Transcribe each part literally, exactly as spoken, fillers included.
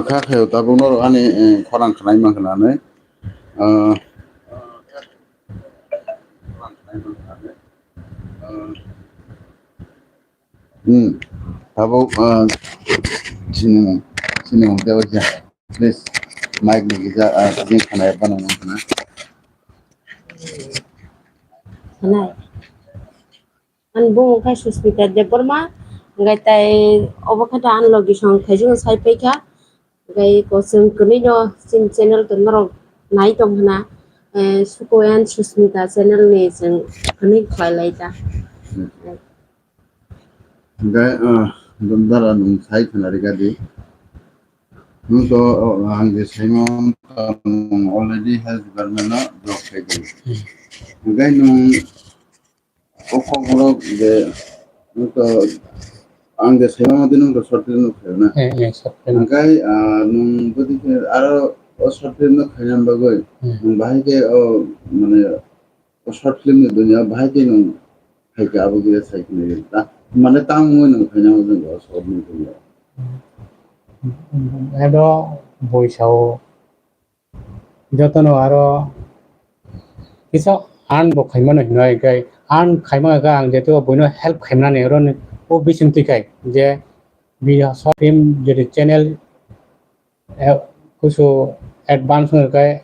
Kha khe tabuk norok ani, eh, khorang khnai mankha nanai. Ah, hmm. Tabuk, ah, sini, sini mungkhe waisa. Please, mic ni kisa, ah, sini khnai phano mankha na. Khnai. Ani bumung khe Susmita Debbarma, hwnkhe tai obo khe ta ani logi song khaijak sai paikha. Hwnkhe eko chwng kwnwi no chini channel to norok nai tong hwna, eh, Suku and Susmita channel ni chwng kwnwi khlai lai ta. Hwnkhe, ah, dara nwng sai khna rwkha di. Nwng to, oh, ang je saimano, nwng already health department no job khai di. Hwnkhe nwng O kokborok je, nwng to, ang je saimano di nwng to short film no khayo na. Eh, eh, short film. Hwnkhe, ah, nwng bwdikhe aro o short film no khaina bagwi, hmm, nwng bahai khe o, mane, o short film ni dunia bahai khe nwng phaikha abo khe sai khna ta. Mane, tamo nwng khaina o jeng o short ni dunia. Edo boisao. Jotono aro kisa earn bo khaimano hinwi, hwnkhe earn khaima khe ang jeto buino help khaimani oro ni o bising twi khai je video short film jodi channel, eh, kusu advance wngkhe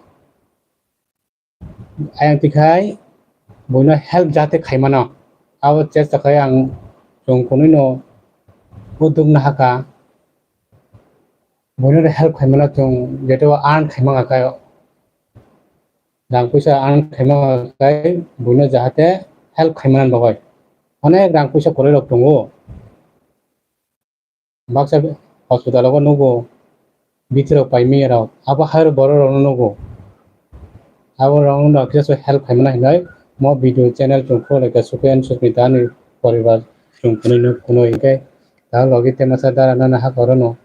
ayang twi khai buino help jate khaimano abo chesta khai ang chwng kunui no uddog nahakha. Buino help khaimano chwng jeto earn khaima kha, rang puisa earn khaima kha, buino jahate help khaimani bagwi. Onek rang puisa kwrwi rok tongo. Baksa hospital o nugo, bithi rok paimani rok, abo hai borok rok no nugo. Abo rok no kisa help khaimani hinwi mo video channel chwng khulai kha Suku and Susmita ni poribar chwng kunui nuk kunui hwnkhe ta logi te masa dara nana ha korono.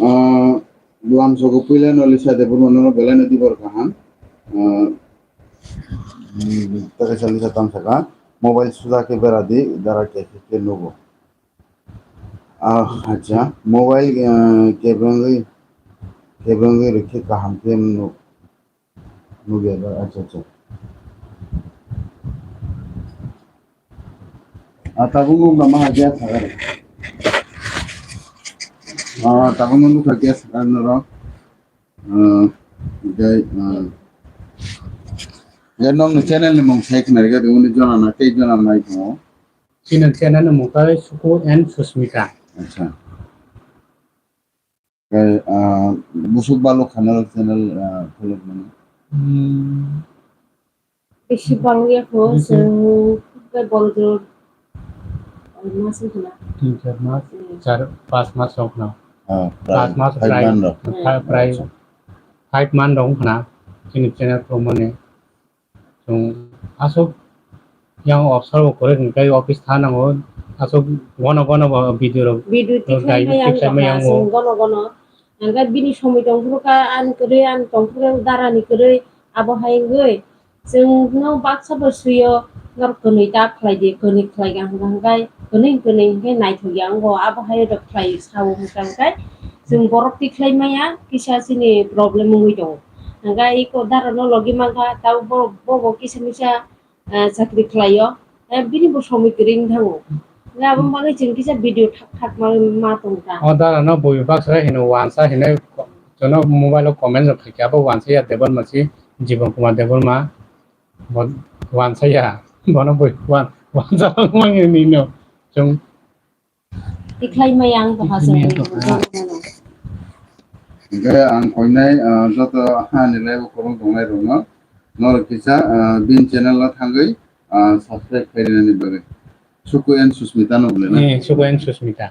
Ah, lamsogo puila no Lisa Debbarma no belai no dibor kaham. Ah, mm, ta kaisa Lisa tam saka. Mobile suda khe bera di, dara khe khe nugo. Ah, acha. Mobile, ah, kebrangwi, kebrangwi rikhe kaham khe nuk. Nukya ba, acha, acha. Ah, tabuk nung lama ha gas hagar. Ah, tabuk nung nukha gas hagar norok. Ah, jai, ah. Ya nong ni channel ni mung sai khna rega, uni jona na, tei jona nai tongo. Chini channel ni mung khe Suku and Susmita. Acha. Khe, ah, busuk baluk khana channel, ah, khuluk mani. Hmm. Bisi bangya kho, bisi. Chwng khe boldur, ah, mas wngkha na? Tin char mas, hmm, char, pas mas wngkha na. Ah, pas mas five prai, man rok. Prai, prai. Acha. Five man rok wngkha na chini channel khuluk mani. Chwng aswk yang observe bo kwrwi hwnkhe office thanango, aswk gono gono bo video rok video rok tikhai maya wngkha, chwng gono gono. Hwnkhe bini somoi tongphuru kha, ani kwrwi, ani tongphuru dara ni kwrwi, abo hai wngwi chwng no baksa bo swi o, norok kwnwi ta khlai di, kwnwi khlai kha hwnkha hwnkhe kwnwi kwnwi hwnkhe naithok ya wngo, abo hai rok khlai sao hwnkha hwnkhe chwng borok tikhlai maya kisa chini problem wngwi tongo. Hwnkhe iko dara no logi mankha, tabuk bo, bo, bo kisa misa, eh, chakri khlaio. Eh, bini bo somoi kwrwi wng thango. Hwnkhe aboni bagwi chwng kisa video thak thak ma, ma tong kha. O dara no bui baksa hino wansa hinwi ko-, jono mobile o comment rok khaikha, abo wansa ya Debbarma si, Jibon Kumar Debbarma. Bo wansa ya. Bono bui wan-, wansa mangni no. Chwng Tikhlai maya ang to ha. Tikhlai maya ang to ha. Hwnkhe ang koinai, ah, joto hani live o kwrwng tongnai rokno norok kisa, ah, bini channel o thangwi, ah, subscribe khairwnani bagwi. Suku and Susmita no bole na? Eh, Suku and Susmita.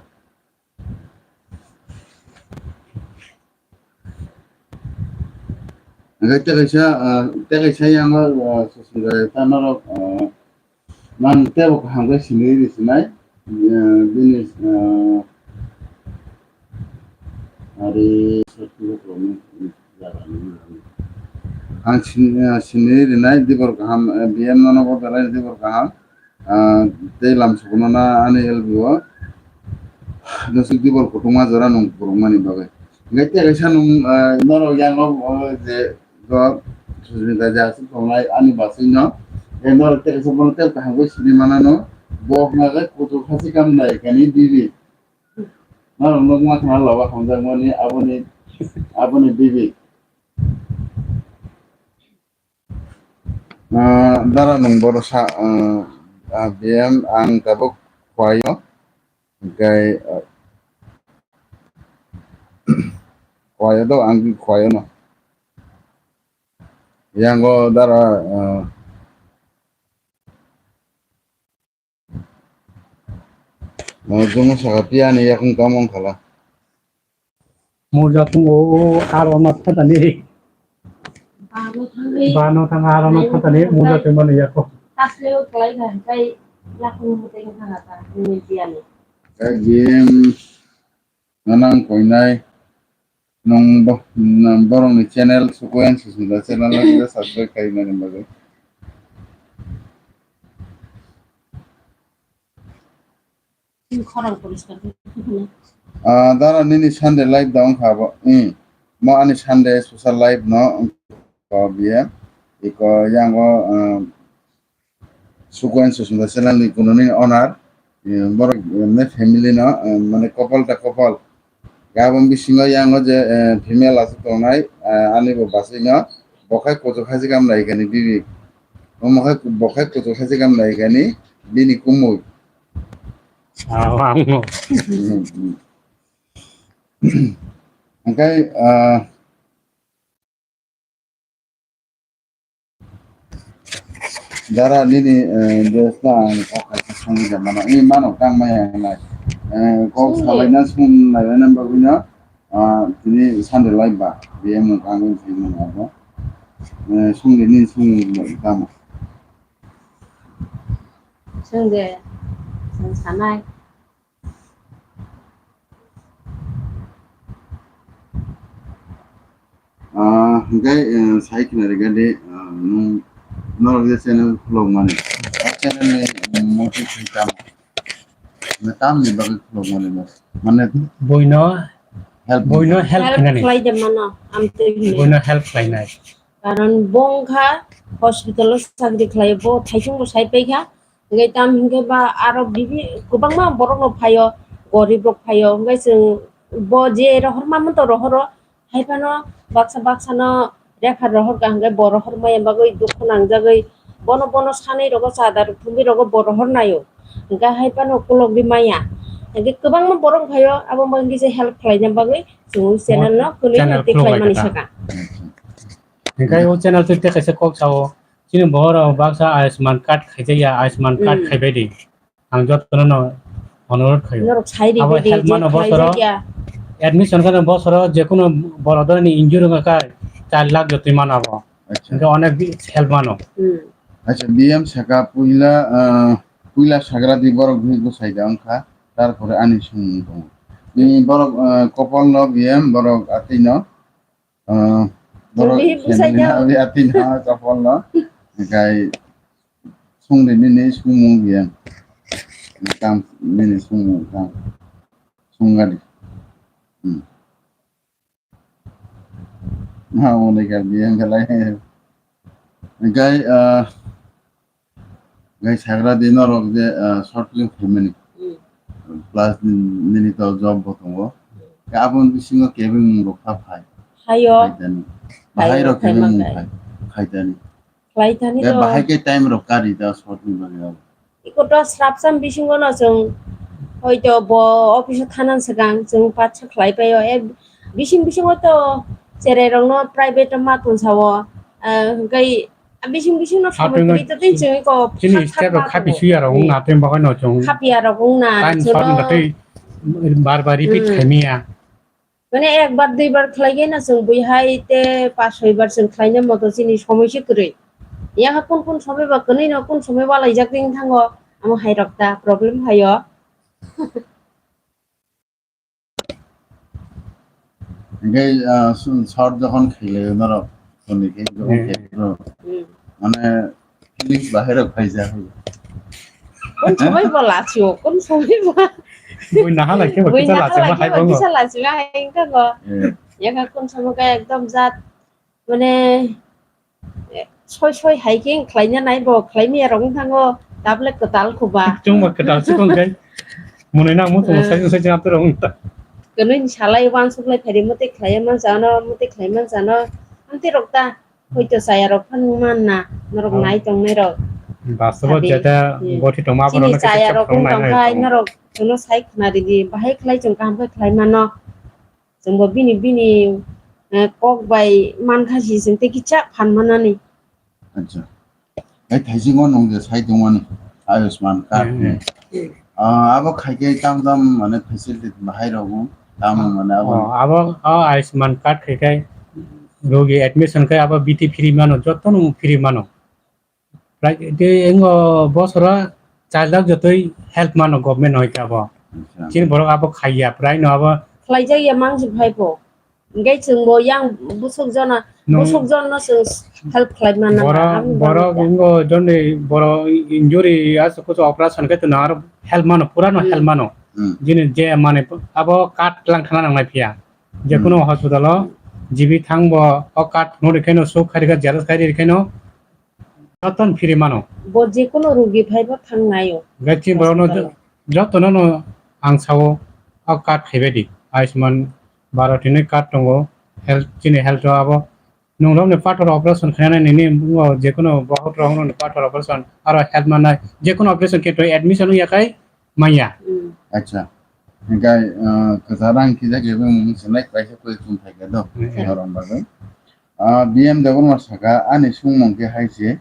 Hwnkhe tei kaisa, ah, tei kaisa yang o, ah, Susmita ta norok, ah, Nang tebo kaham khe sini ri sinai, eh, bini, eh, ari ang sini, eh, sini rinai dibor kaham, eh, B M no nogo belai dibor kaham, ah, tei lam sukuno na ani L B o. Dosik dibor kutungma jora nung purungmani bagwi. Hingke tei kaisa nung, ah, norok yango, oh, je go Susmita je aswk tongnai ani basingno. Tei norok tei kaisa bono tel kaham khe sini manano. Bo hwnka khe kuchuk hachikam nai kani bibi. Norok nukma khna loba hamjakmani aboni, aboni bibi. Ah, dara nung boro sa, ah, ah, B M ang tabuk khuaio, hingkai, ah, khuaio do ang khuaio no. Yango dara, ah, Mo jung saka piya ni yakung tamo wngkha la. Mo jakung o, o, aro na thata ni. Bano thangwi. Bano thang aro na thata ni, mo jakung mani yako. Tasle o klai kha, kai yakung mo teng thanga ta, ni piya ni. Ka game. Nang koinai nung bo-, nang borokni channel Sukoyan Susmita channel no subscribe khai mani bagwi. Khorang poriskar khe. Ah, dara nini Sunday live da wngkha bo. Hmm. Mo ani Sunday special live no wngkha biya. Iko yango, ah, Sukoyan Susmita channel ni kununi owner, eh, borok, eh, mane family no, eh, mane couple ta couple. Gabon bisingo yango je, eh, female aswk tongnai, eh, ani bo basai no, bo khai kuchuk hachikam nai kani bibi. Omo khai, bo khai kuchuk hachikam nai kani bini kumui. Ah, ang no. Hmm, hmm. Hingkai, ah, Dara nini, eh, dress no ang kok kaisa songwi da mano. Ni mano tang maya nai. Eh, kok Songwi. Salai na song nai na bagwi no, ah, tini Sunday lai ba. Biya mo kang wng thai mo abo. Eh, songwi ni song tamo. Songwi, song sanai. Ah, hingke, eh, sai khna rega de, ah, nung norok je channel khulok mani. O channel ni, mm, motive ni tamo? Na tamni bagwi khulok mani ba? Mane Boino, help boino help Help khinani. Khlai de mano, amtwi hino. Boino help khlainai. Karon bo wngkha hospital o chakri khlai, bo thaisung bo sai paikha. Hingke tam hingke ba aro bibi kwbangma borok no phaio, gorib rok phaio, hingke chwng bo je rohor ma manto rohoro, hai phano baksa baksa no refer rohor ka hingke bo rohor maya bagwi dukhu nangjagwi bono bono sanai rogo chadar thumbi rogo bo rohor naio, hingke hai phano kolok di maya, hingke kwbangma borok phaio abo hingke je help khlaina bagwi chwng channel no kwnwi channel no tiklai khulok mani lai kha. Saka. Hingke o channel twi tei kaisa kok sao, chini borok baksa Ayushman card khaijakya, Ayushman card Hmm. khaibai di. Ang jotono no onurodh khaio. Norok sai di abo di, help je mano khlai bosoro jakya. Admission khe bosoro jekunu borok dorani injury wngkha khe char lakh jotoi mano abo. Acha. Hingke onek bi help mano. Hmm. Acha, B M saka puila, ah, puila sagra di borok bini bwsai da wngkha, tarpore ani song tongo. Bini borok, ah, kopol no B M borok atwi no Ah, borok Bini bwsai family no. Ati na chapol no. Hingkai sungri nini sumung yang. Kam nini sumung kam. Sungari. Hmm. Na, mo ni ka biang kalai. Hingkai, ah, Gai sagra di norok je, ah, short film khaimani. Hmm. Plus nini to job bo tongo. Ke aboni bisingo kebeng rok kha phai. Hayo. Khaitani. Hayo, bahai rok kebeng khaimang khai. Khaitani. Khlaitani to. Bahai ke time rok kari da short film bagwi rok. Iko to srapsam bisingo no chwng hoito bo office o thanan swkang chwng patsa khlai paio. E bising bisingo to cherai rok no private o ma tong sao. Ah, hwnkhe Bising bising no somoi kwrwi to tei chwng ko chini step rok khapi suya rok wngna tei bagwi no chwng khapiya rok wngna time chwng short no tei bar bar repeat khaimiya. Mane ekbar duibar khlai gena chwng bui hai te pas soi bar chwng khlaina moto chini somoi se kwrwi. Yang kun kun somoi ba kwnwi no kun somoi ba laijak ding thango amo hai rok ta problem hayo. Hingke, ah, su-, short jokhon khailai norok, soni khe jokhon Hmm. khailai norok. Hmm. Mane, feelings bahai rok phaijak. Kun somoi bo lachio, kun somoi bo. Bui naha lai khe bo Bui kisa naha lachima lai hai khe bo bo. Kisa lachima hai wngkha bo. Eh. Yakha kun samo khe ekdom jat, mane, eh, soi soi hai khe khlaina nai bo, khlai maya rok wng thango, tablet kwtal khuba. Chwng bo kwtal se wng khe. Mwnwi nang muchung Eh. Sai sai jang rok wng ta. Kwnwi ni salai uansuk lai phai ri, mwtwi khlai man jano, mwtwi khlai man jano. Amtwi rok ta. Hoito chaya rok phano man na, norok Oh. Nai tongnai rok. Bastobo Sabi, jeta hmm. Gothe tongma Chini borokno kisa chaya chok rok tong wng nai tong nai khai, tong. Norok chwngno sai khna ridi, bahai khlai chwng kaham khe khlai mano. Chwngbo bini, bini, eh, kok bai man kha si chwng tei kisa phan manani. Acha. Hai thaising o nung je sai tongmani Ayushman card Hmm, ni. Hmm. Ah, abo khai khe tam tam mane facility bahai rok bo tam mane abo. Oh, abo, oh, Ayushman card khai khai rogi admission khai abo B T free mano, joto no free mano. Prai, tei engo bosoro char lakh jotoi help mano government hoi khe abo. Acha. Chini borok abo khaiya, prai no abo. Khlaijak ya mang si phai bo. Hingke chwngbo yang busuk jona, Nung busuk jonno chwng help khlai manna borok, ba, ang borok bangkha. Wngkha jonni borok injury aswk kuchuk operation khe tongna aro help mano, pura no Hmm. Help mano. Hmm. Jini je mane abo card lang thana nangnai phiya. Je Hmm. Kuno hospital o G B thangbo o card no rikhaino sok khairikha, xerox khairikhaino joton free mano. Bo je kuno rugi phaibo thang naio. Gaichi borokno hospital o. Jotono no ang sao o card khaibai di. Ayushman Bharat hinwi card tongo, health, chini health o abo. Nwng rokni pathor operation khainani nini bumung o jekono bohot rok nwngni pathor operation aro help manai jekono operation khe to admission wngya khai manya. Hmm. Acha. Hinkhe, uh, kwcharo ang kisa khe bumung sinai kaisa koi thum thai khe do. Hmm. Norok bagwi. Ah, B M Debbarma saka ani sungmung khe hai se.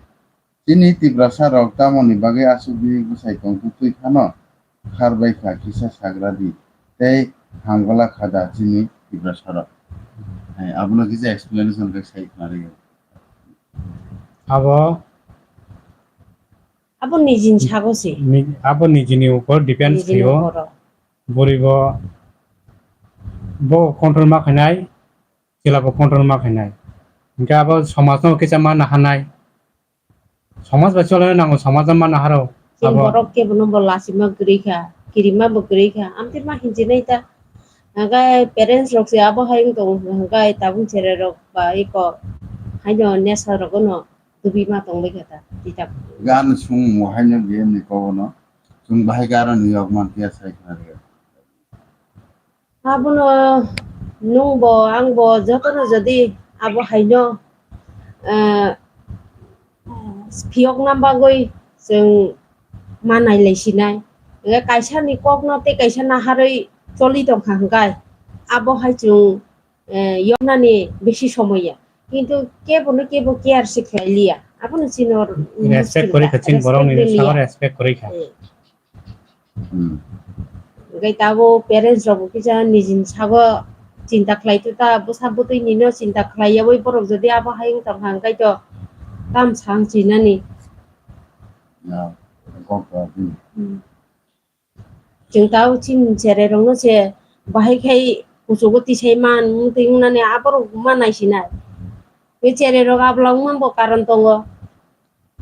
Chini Tiprasa rok tamoni bagwi aswk bini bwsai tongtwtwi phano kharbai kha kisa sagra di tei hamgwlak kha da chini Tiprasa rok. Hai, abono kisa explanation khe sai khna rw. Abo, abo nijini sago se. Ni-, abo nijini upor depends nijini khaio. Upor. Bwrwi bo, bo control ma khainai, chwla bo control ma khainai. Hinkhe abo somajno kisa ma naharnai. Somaj bai cholai nango, somaj ma naharo. Chini abo borok kebono bo lachima kwrwi kha, kirima bo kwrwi kha, amtwi ma hinjinai ta. Hwnkhe parents rok se abo hai wng tongo, hwnkhe tabuk cherai rok ba eko haino nesa rogono tubi ma tongbai kha ta, tita. Gan sung mo haino B M ni kogono, chwng bahai garo ni yok man khe sai khna rw. Abono nwngbo angbo jotono jodi abo haino, eh, phiyokna bagwi chwng ma nailai sinai. Hwnkhe kaisani kokno tei kaisa naharwi choli tongkha hwnkhe abo hai chwng, eh, yoknani bisi somoi ya. Kintu kebono kebo care se khlai liya. Abono chini respect kwrwi kha, chini borokni respect rwya. Respect kwrwi kha. Eh. Hmm. Hwnkhe tabuk parents rok bo kisa nijini sago chinta khlai twi ta, bwsa bwtwi nino chinta khlai yaui borok jodi abo hai wng tong kha, hwnkhe to tam sang chinani. Ya, kok to, hmm. Hmm. Chwng tabuk chini cherai rokno se bahai khai kuchugo tisai man, wng twi wngnani aborok ma naisinai. Tei cherai rok abla wngma bo karon tongo.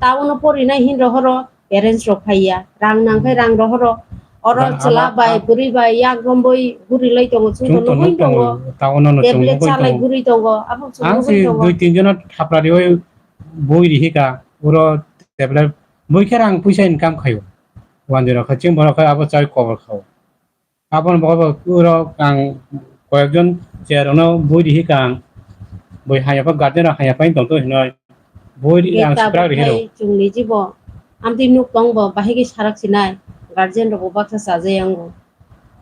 Town o porinai hin rohoro parents rok phaiya, rang nang khai rang rohoro. Oro ba-, chwla aba-, bai, a-, bwrwi bai yak romwi guri lai tongo, chwng chwng tono tono hoi tongo, tongo. Town o no chwng tablet nugui chalai tongo. Guri tongo, abo chwng ang nugui si tongo. Dui tin jono thapra riwi bui rihika, uro tablet bui khe rang puisa income khaio. Wanjwi rok khai chwng borok khai abo chai kobor khao. Aboni bagwi bo uro ang koyekjon chair rokno bui rihi kang, bui hamya pha guardian rok hamya pha tongtho hinoi bui ri-, ang tabuk supra rihi rw. Chwng niji bo amtwi nuk tong bo bahai khe sarak sinai guardian rok bo baksa chajai ango.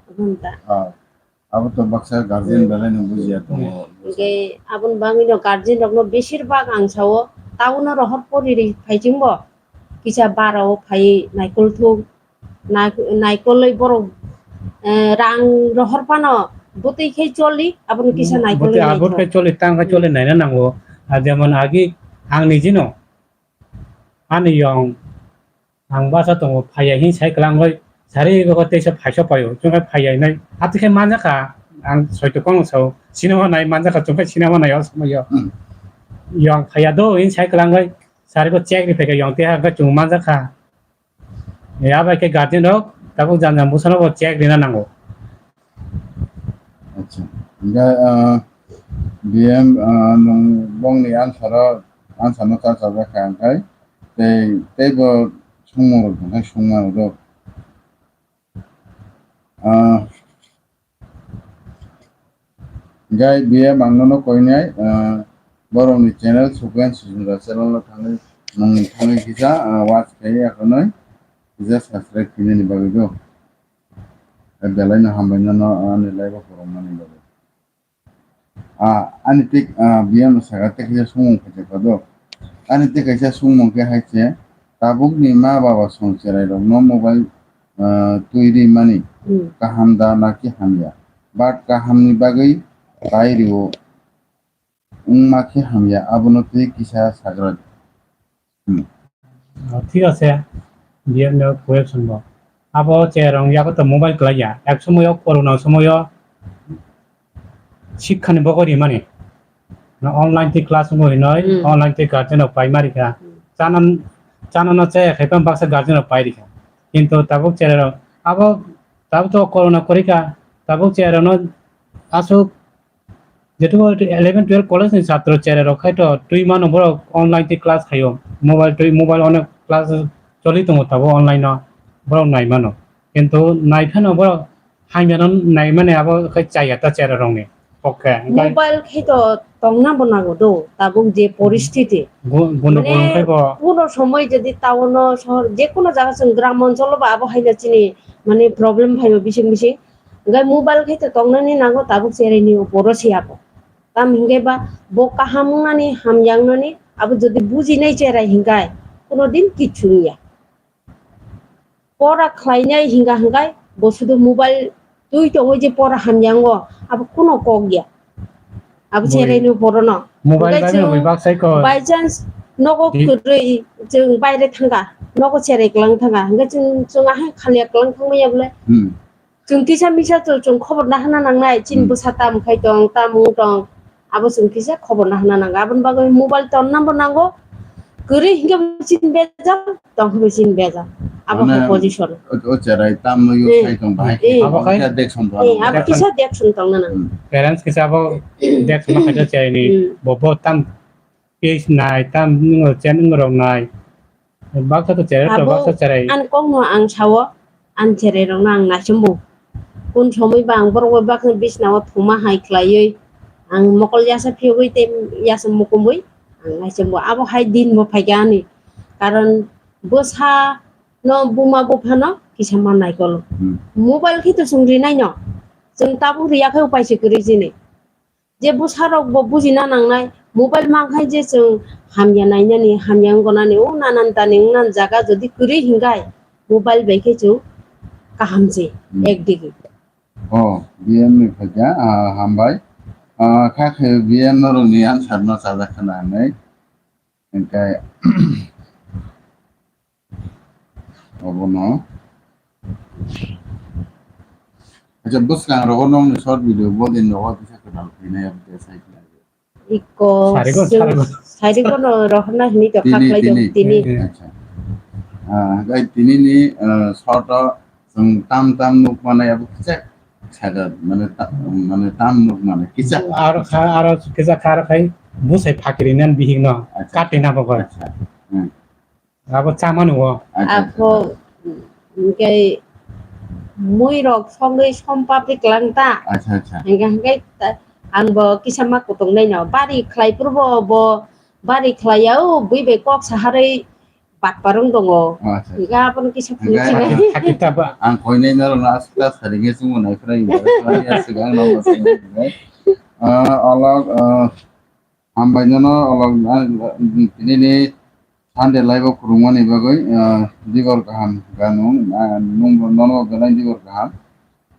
Aboni ta. Ah, abo to baksa guardian belai no bujiya tongo. Hmm. Hwnkhe aboni bagwi no guardian rokno besir bak ang sao town o rohor pori ri phai chwng bo kisa bara o phai naikol thung. Nai-, naikolwi borok, eh, rang rohor phano bwtwi khe choli, abono kisa naikolwi bwtwi abot naithok. Khe choli, tang khe choli naina nango. Ah, jemon agi ang nijino, ani yong, ang basa tongo, phaiya hin sai kwlangwi, sari go teisa phaisa paio, chwngkhe phaiya hinai, ati khe manjakha, ang soito kono sao, cinema nai manjakha, chwngkhe cinema nai o somoyo. Hmm. Yong phaiya do hin sai kwlangwi, sari go check ri phaikha, yong teha khe chwng manjakha. Ya bai khe guardian rok Tabuk jang jang bwsano bo check rina nango. Acha. Hingke, ah, B M, ah, nwng bongni answer o, answer no cha chajak kha, hingke tei, tei bo sungmung rok hingke sungma rok. Ah, hingke B M ang nono koinai, ah, borokni channel Sukuyan Sujinda channel no thangwi, nwng thangwi kisa, ah, watch khai ya khwnwi, kisa subscribe khainani bagwi do. Belai no hambai nono ani live o kwrwngmani bagwi. Ah, ani tik, ah, biyang no saka tei kisa sumung khaijak kha do. Ani tik kaisa sumung khe hai se, tabuk ni ma baba song cherai rok no mobile, ah, twi ri mani Hmm. kaham da na ki hamya? But kaham ni bagwi tai rio wngma khe hamya, abono twi kisa sagra di. Hmm. Ah, thik ase, B M no correction bo. Abo cherong yago to mobile kwlaiya. Ek somoyo corona somoyo sikhani bogo rimani. Na online twi class wngwi hinoi, Hmm. online twi guardian rok pai ma rikha. Hmm. Chana, chana no chaya khai pang baksa guardian rok pai rikha. Kintu tabuk cherero, abo tabuk to corona korika, tabuk cherero no asuk Jetuko eleven twelve college ni chatro cherai rok khai to twi mano borok online tei class khaio. Mobile twi mobile onek class choli tongo tabuk online no borok nai mano. Kintu nai phano borok hamya no nai mani abo khai chaya ta cherai rok ni. Okay. Mobile khai to tongna bo nango do tabuk je poristiti. Gu-, gunu gunu Mane khai bo. Kuno somoi jodi town o sohor je kuno jaga chwng gram onchol o ba abo hai no chini mane problem phai bo bising bising. Hingke mobile khe to tongnani nango tabuk cherai ni uporo se abo. Tam hingke ba bo kaham wngnani hamya wngnani abo jodi bujinai cherai hingkai kuno din kichu wngya. Pora khlainai hinga hingkai bo sudu mobile twi tongwi je pora hamya wngo abo kuno kok ya. Abo Bui. Cherai ni uporo no. Mobile Hingke bai chwng mobile bak sai ko. By chance nogo Di- kwrwi chwng baire thangka nogo cherai kwlang thangka hingke chwng chwng ahai khalya kwlang thangmaya bole. Hmm. Chwng kisa misa to chwng khobor nahana nangnai, chini Hmm. bwsa tam khai tong, tam wng tong, abo chwng kisa khobor nahana nango. Aboni bagwi mobile tonna bo nango, kwrwi hinkhe bo chini bejal, tong khe bo chini bejal. Abo Mane, hai position. O, o cherai tam no use Eh, khai tong bahai eh. Abo khai kisa dection tong Eh, abo nango. Kisa dection tongna nango. Hmm. Parents kisa abo dection ma khaja cherai ni, Hmm. bo bo tam Page nai tam nwngo chen nwngo rok nai. Baksa to cherai to, Abo baksa cherai. An kok no ang sao, an cherai rok no ang naichombo. Kun somoi ba ang borok bai baksa bisna o thuma hai khlaiwi, ang mokol yasa phiyogwi tei yasa mukumwi ang naichombo. Abo hai din bo phaikha ani. Karon bwsa no buma bupha no kisa ma naikol. Hmm. Mobile khe to chwng rinai no. Chwng tabuk riya khe upai se kwrwi chini. Je bwsarok bo bujina nangnai, mobile mankhai je chwng hamya nainani, hamya wnggonani, o nanan tani wngnan jaga jodi kwrwi hinkhai, mobile bai khe chwng kaham se, Hmm. ekdigi. O, B M ni phaikha, ah, hambai. Ah, kha khe B M norokni answer no chajak khna hinwi. Hinkhe, Obono. Acha, bwskang rogo nokni short video bo din rogo kisa kwtal khainai abo khe sai khlai. Iko Sarigo, sarigo. Sarigo no rohorna hini to Tini, khaklai tini. Tini. Eh, eh. Acha. Ah, gai tini ni, ah, short o chwng tam tam nuk manai abo kisa saga mane ta-, mane tam nuk mane kisa. Aro kha, aro kisa kha aro khai busai phakiri nan bihik no Acha. Kati na bo kha. Acha. Hmm. Abo chamani o. Acha, acha. Ako, mm, hingke mui rok songwi som papri klang ta. Acha, acha. Hingke, hingke ta, ang bo kisa ma kutung nai no. Bari khlai purbo bo, bari khlai ya o, bui bai kok saharwi bat parung tongo. Acha, acha. Hingke abono kisa hingke phunuksinai. Hati ta ba. Ang koinai norok no aswk ta saringe chwngmo nai phrai, phrai aswk ang no bo saringe. Ah, olok, ah, Hambai nono olok, ah, tini ni Sunday live o kwrwngmani bagwi, ah, dibor kaham ganung, ah, nung bo nono belai dibor kaham,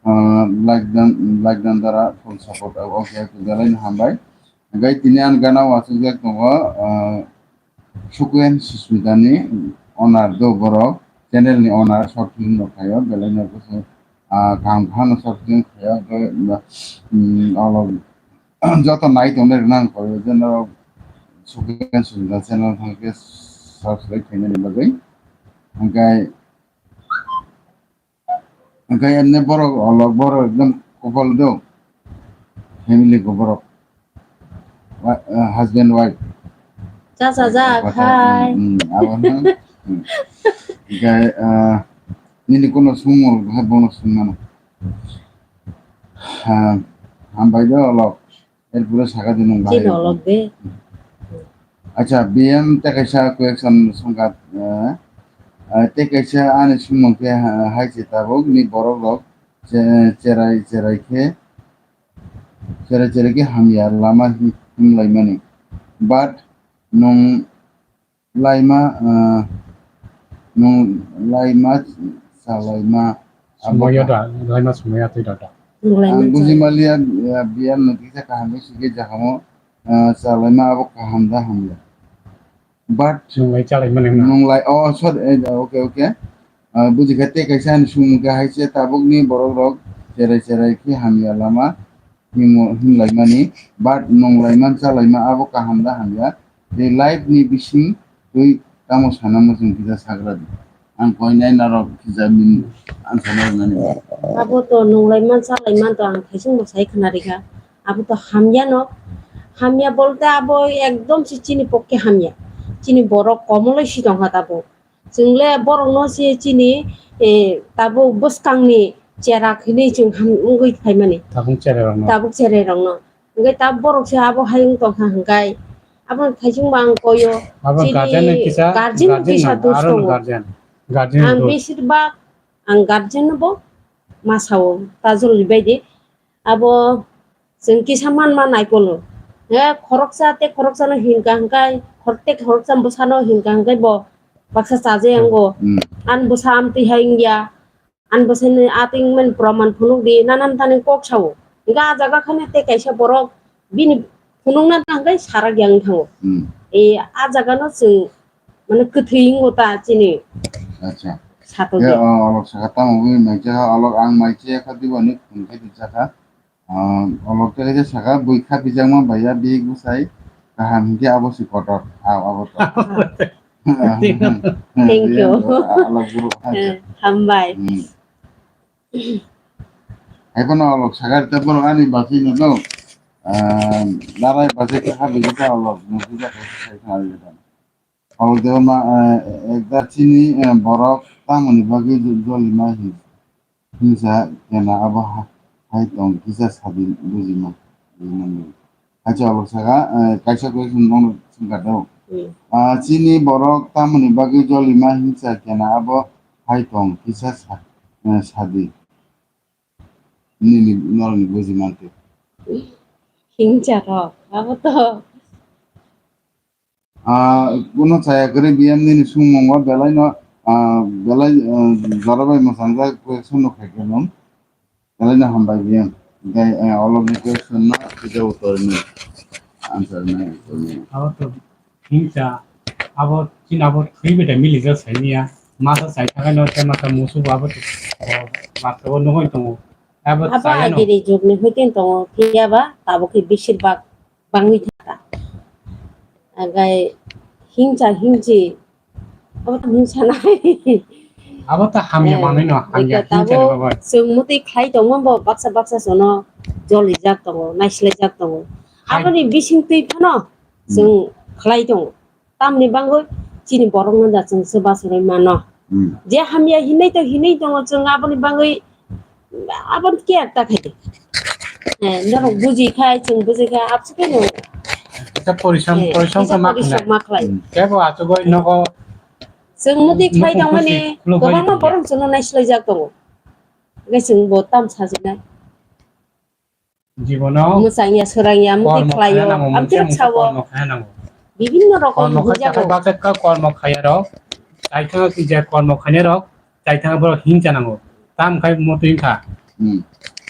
ah, like dan, like dan dara full support, ah, okay, okay, belai no hambai. Gai tini an gana o achukjak tongo, ah, Sukuyan Susmita ni owner do borok, channel ni owner, short film rok khaio, belai no bwswk, ah, kaham kaham no short film khaio, gai, mm, olok joto nai tongnai rwna ang koi, je norok Sukuyan Sujita channel thang khe subscribe khainani bagwi. Hingkhe, Hwnkhe emne borok olok borok ekdom couple do. Family ko borok. Wa-, ah, husband wife. Cha cha ja Kotha, khai. Mm, mm, abo no. Mm. Hwnkhe, ah, nini kono sumung ha bono sumano. Ah, hambai do olok. Erpore saka di nung bahai. Chini olok de. Acha, B M tei kaisa question songkha, eh, eh, tei kaisa ani sumung khe, eh, hai se tabuk ni borok rok che-, cherai cherai khe, cherai cherai khe hamya lama hi-, himlai mani. But nung laima, ah, nung laima, salaima, abo Sumayo ka- da, laima sumaya twi da da. Nung laima Ang buji salaima. Maliya, ya, biyan no kisa kaham ni sige jahamo, ah, salaima abo kaham da hamya. But Nung lai chalaima nang na. Nung lai, oh, sorry, eh, okay, okay. Ah, buji kha tei kaisa ani sumung khe hai se tabuk ni borok rok cherai cherai khe hamya lama himo-, himlaimani, but nung laiman chalaima abo kaham da hamya? Tei life ni bising twi tamo sana muchung kisa sagra di. Ang koinai norok kisa bini answer no rwnani. Abo to nung laiman chalaima to ang thaising bo sai khna rikha. Abo to hamya no. Hamya bolte abo ekdom se chini pokke hamya. Chini borok komoloi si tongkha tabuk. Chwng le borok no se chini, eh, tabuk bwskang ni cherak hinwi chwng ham wngwi phaimani. Tabuk cherai rok no. Tabuk cherai rok no. Hwnkhe tabuk borok se abo hai wng tongkha hwnkhe abo thaising bo ang koyo. Abo chini guardian ni kisa, guardian ni guardian kisa no, dos aro no tongo. Guardian. Guardian ni Ang dos. Besir bak ang guardian no bo ma sao ta jol bai di. Abo Chwng kisa manma naikolo. He khoroksa tei khoroksa no hinka hingkai, khor-, tei khoroksa bwsa no hinka hingkai bo baksa chaje Hmm. Ango. Hmm. An bwsa amtwi hai wngya, an bwsa ni atwi wngmani proman phunuk di, nanan tani kok sao. Hingke ah jaga khani tei kaisa borok bini phunukna tangkai sarak yang thango. Hmm. E ah jaga no chwng mane kwthwi wngo ta chini Acha. Sato Ya, de. O, olok saka tamo wi mai cha, olok ang mai cha kha dibo ni phunuk khe di cha kha. Ah, olok tei kaisa saka bui kha pijakma bai ya bihik bwsai kaham hinkhe abo se kotor. Ah, abo to. Thank you. Olok guru hai. Eh, hambai. Hmm. Hai kono olok saka ta borok ani bachai no do. Ah, larai bachai kha bijak olok no bijak sai kha bijak. Olok de ma, eh, ekda chini, eh, borok tamoni bagwi jo-, jolima hin-, hinsa kena abo ha-, hai tong kisa sadi bujima, bujimani. Hacha olok saka, eh, kaisa question nono singka do. Hmm. Ah, chini borok tamoni bagwi jolima hinsa kena abo hai tong kisa sa-, eh, sadi. Nini norokni bujimante. Hinsa rok, abo to. Ah, kuno chaya kwrwi biyang nini sumung o belai no, ah, belai, ah, jora bai mwchang jak question no khai khe nung. Belai no hambai biyang. Tei, eh, olok ni question no kisa uttor no answer no, answer no. Abo to hinsa, abo chin abo thwi bete mili jak sai niya. Masa sai thakai no te masa musu bo abo to, oh, masa bo nugui tongo. Abo Abo chaya no. Agini jug ni hoite tongo, phiya ba tabuk khe besir bak bangwi thangkha. Agai hingcha hingchi, abo to hingsa nai. Abo to hamya Eh, manwi no, hamya eko hingcha tabuk ni bagwi. Chwng muti khlai tongma bo baksa baksa sono jolijak tongo, naislaijak tongo. Hai. Aboni bising twi phano Hmm. Chwng khlai tongo. Tamni bagwi chini borokno da chwng se bachorwi mano. Hmm. Je hamya hinwi to hinwi tongo chwng aboni bagwi Aboni care ta khaidi. Eh, norok buji khai, chwng buji khai, abse khe no. Kisa porishram, eh, porishram kisa khe ma porishram khlai. Ma khlai. Hmm. Kebo achugwi nogo. Chwng muti khlai tongmani, mukhung khusi, khuluk kwbangma bai borok chwngno naislai jak tongo. Hwnkhe chwng bo tam sajinai. Jibono mwchangya, swrangya, muti kormo khlaio, khaya nango, amtwrwk mungsa sao. Kormo khaya nango. Bibinno rokom kormo khai hwnjago. Takhai baksa ka kormo khaya rok, chaithang kija kormo khainai rok, chaithang borok hinsa nango. Tam khai motwi wngkha. Hmm.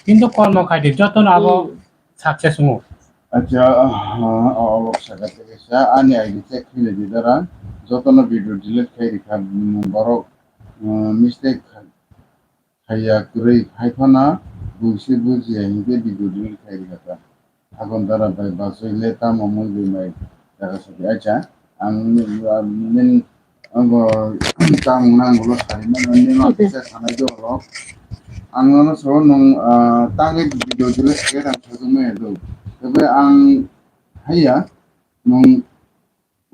Kintu kormo khai di, jotono abo Hmm. Success wngo. Acha, ah, ah, olok saka tei kaisa ani I D check khainai di dara. Jotono video delete khai rikha, mm, borok, mm, mistake khai, khaiya kwrwi hai phano buisi bujiya hinkhe video delete khai rikha ta. Aboni dara bai bachoi le tamo mui bai mai jaga sadi. Acha, ang, ah, nini Abo tamo nang ulo sari mano, nini ma kisa sanai do ulo. Ang nono sao nwng, ah, tangwi video delete khe ang sajwk maya do. Tebe ang haiya nwng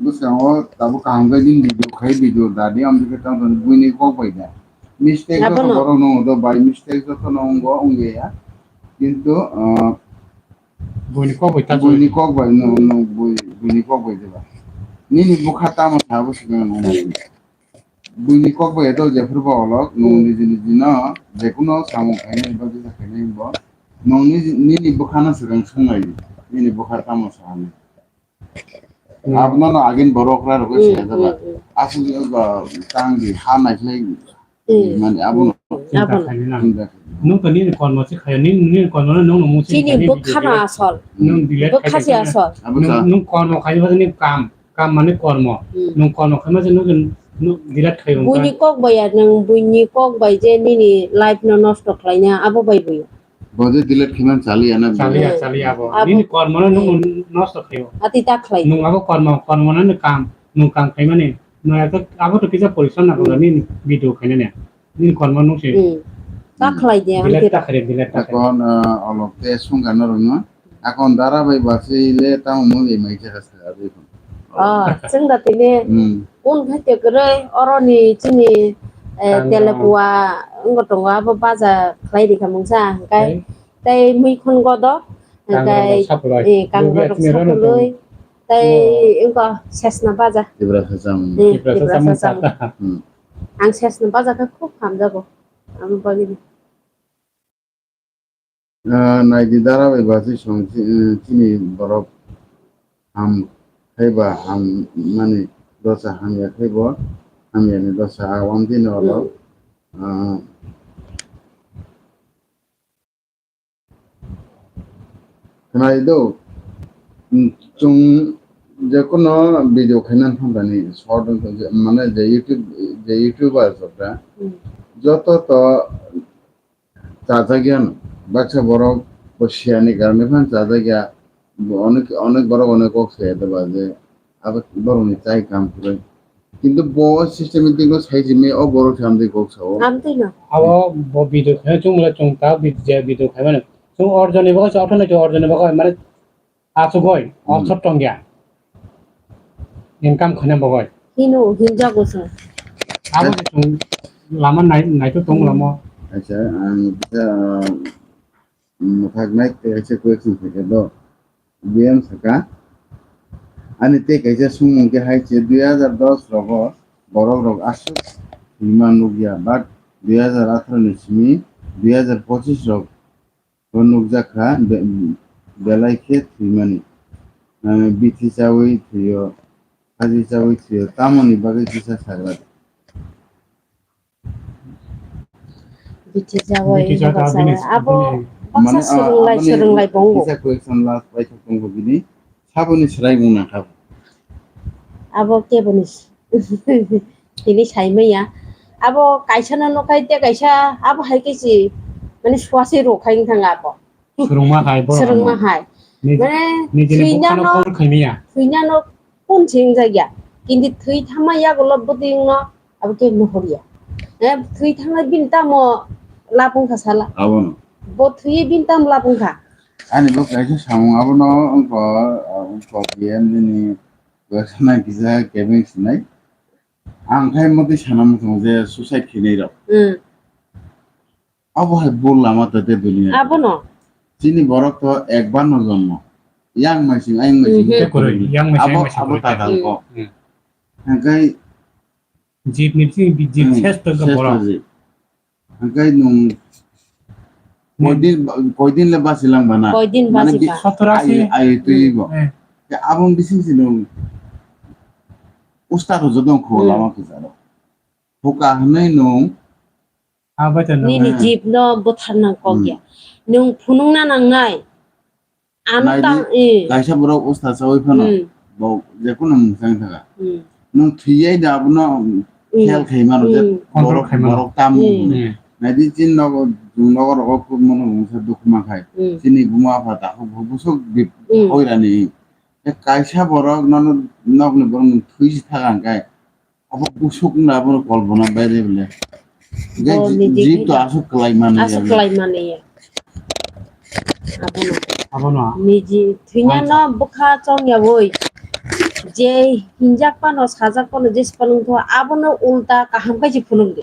bwskango tabuk kaham khe nini video khai video dadi amtwi khe tang tong buini kok bai da. Mistake joto Abono. Borok no do by mistake joto no wngo wngya. Kintu, ah, Buini kok bai ta buini kok bai no, no, bui-, buini kok bai diba. Nini bwkha tamo sabo swkang nung. Buini kok bai to jephru ba olok, nung niji niji no, jekuno samung khainai ba bisa khainai bo. Nung niji, nini bwkha no swkang sungai, nini bwkha tamo sahani. Hmm. Abono no agin borok ra rokoi Hmm, siya jaba. Hmm, hmm. Aswk ba tang di ha naikhlai Hmm. Mane abono. Hmm, abono. Chinta khainai na. Chinta khainai. Nwng to nini kormo se khayo, nini, nini kormo no nwng no musi Chini khainai bwkha video no khe. Asol. Nwng delete Bwkha khai se khainai. Asol. Abo Nwng, sa. Nwng kormo khayo ba nini kam, kam mane kormo. Hmm. Nwng kormo khaima se nwng, nwng delete khayo Buini wngkha. Kok bai ya, nwng buini kok bai je nini life no nosto khlaina abo bai buyo. Bo je delete khaima chaliya na. Chaliya, Hmm. Chaliya abo. Abo. Nini kormo no nwng Hmm. Nosto khayo. Ati ta khlai. Nwng abo kormo, kormo no nwng kam, nwng kam khaimani. Nwng abo to kisa porishram na khayo nini video khainani. Nini kormo nung se. Hmm. Ta khlai de, ang Delete tira. Ta khlai, delete ta khlai. Akon, ah, olok te sungka norok no. Akon dara bai basi le tamo mung le mai jaka sa adi kon. Oh, chwng da tini Hmm. Un khai te kwrwi, oro ni chini, eh, Kang Telebua wngbo tongo, abo baja khlai rikha mungsa, hwnkhe Hai. Tei mui khon godo, Kang hwnkhe, Rok sapuloi. Eh, Kang Rok Rok chini rono sapuloi, tong. Tei Oh. Wngkha Sesna baja. Tiprasa chamung. Hmm, Tiprasa Tiprasa chamung chamung. Sata. Hmm. Ang Sesna baja khe khub hamjago. Amo bagwi. Ah, naidi dara bai basi song chi-, eh, chini borok ham khaiba ham mani dosa hamya khaibo hamya ni dosa awam dino olo. Hmm. Ah, Khwnai do, chwng jekuno video khaina thangjani short wngkha je, mane je YouTube, je YouTuber jokra, Hmm. Joto to chajakya no, baksa borok bo siyani karone phano chajakya, bo onek, onek borok onek kok saya doba je, Abo borokni chai kam kwrwi. Kintu bo systematic no sai simi o borok se amtwi kok sao. Amtwi no. Abo bo video khe chwng le chwng ta vid-, je video khaimani. Chwng orjoni bagwi se othono chwng orjoni bagwi mane achugoi Hmm. Opsor tongya. Income khaina bagwi. Hino hinjago se. Abo se chwng lama nai, naitwi tong Hmm. lama. Acha, ang bisa, um, mwthak nai kaisa question khaikha do. B M saka, ani tei kaisa sumung khe hai se, dui hajar dos rogo borok rok aswk thwima nukya, but dui hajar atharo ni simi dui hajar pochis rok bo nukjak kha, be-, belai khe thwimani. Ah, bithi chawi thwiyo, khaji chawi thwiyo, tamoni bagwi kisa sagra. Bithi jawai Bithi jaga bubacha bini abo bini baksa Mane, ah, swrwnglai aboni swrwnglai bongo. Kisa question last bai thok tongkho bini. Saboni swrai mung nangkha. Abo keboni s-, tini saimaya. Abo kaisa no nukhai te kaisa abo hai khe si mane swasi rok khai wngkha abo. Swrwngma hai borok Swrwngma no. Hai. Nij-, Mane nijini thwina bukha no no, call khaimaya. Thwina no kun se wngjakya. Kintu thwi thangma yagulo bwtwi wngno abo khe nuhurya. Eh, thwi thangna bini tamo lab wngkha sala. Abono. Bo thwiwi bini tamo lab wngkha. Ani bo kaisa samung abono wngkha, wngkha B M nini website kisa kebeng sinai. Ang khai motwi sana muchungo je suicide khinai rok. Hmm. Abo hai bul lama to te dunia. Abono. Chini borok to ekbar no jonmo. Yang maising, ayang maising Mhm. Te kwrwi, yang maising, Abo, ayang maising abo kwrwi. Tatal ko. Hmm. Hingkai Jib ni bising, jib Hmm, ses to sesto borok. Jib. Hingkai nung Hmm. Koidin, koidin le basi lang bana. Koidin Mane basi bi-, ba. Sotor asi. Ai, ai twi Hmm. Bo. Eh. Ya abang bising si nung. Usta ko jodong ko Hmm. Lama ko jaro. Huka hanai nung. Abai ta nung. Nini Hmm. Jib no buthar nang kok Hmm. Ya. Nung phunung na nang nai. Ano Naidi, tang, eh. Kaisa borok usta chawi phano, Hmm. Bo jekunu mung chang thaka. Hmm. Nung thwiyai da abono Hmm. Khel khai mano je Hmm. Control borok, khai mano. Borok tam Hmm. Hmm. Naidi chin nogo, jung nogo rogo kuk mano mungsa dukhu ma khai. Hmm. Chini buma pha takhuk bo busuk bip Hmm. Hoirani. E kaisa borok nono nokni borok nung thwi si thaka hwnkhe. Abo busuk wngna abono kolpona baire bole. Je Bo ji-, niji jib to khe aswk kwlai mani aswk ya. Kwlai mani ya. Abono. Abono. Niji thwinano bwkha chong ya boi. Je hinjak pano, sajak pano, jesi pano wngkha, abono ulta kaham khe se phunuk di.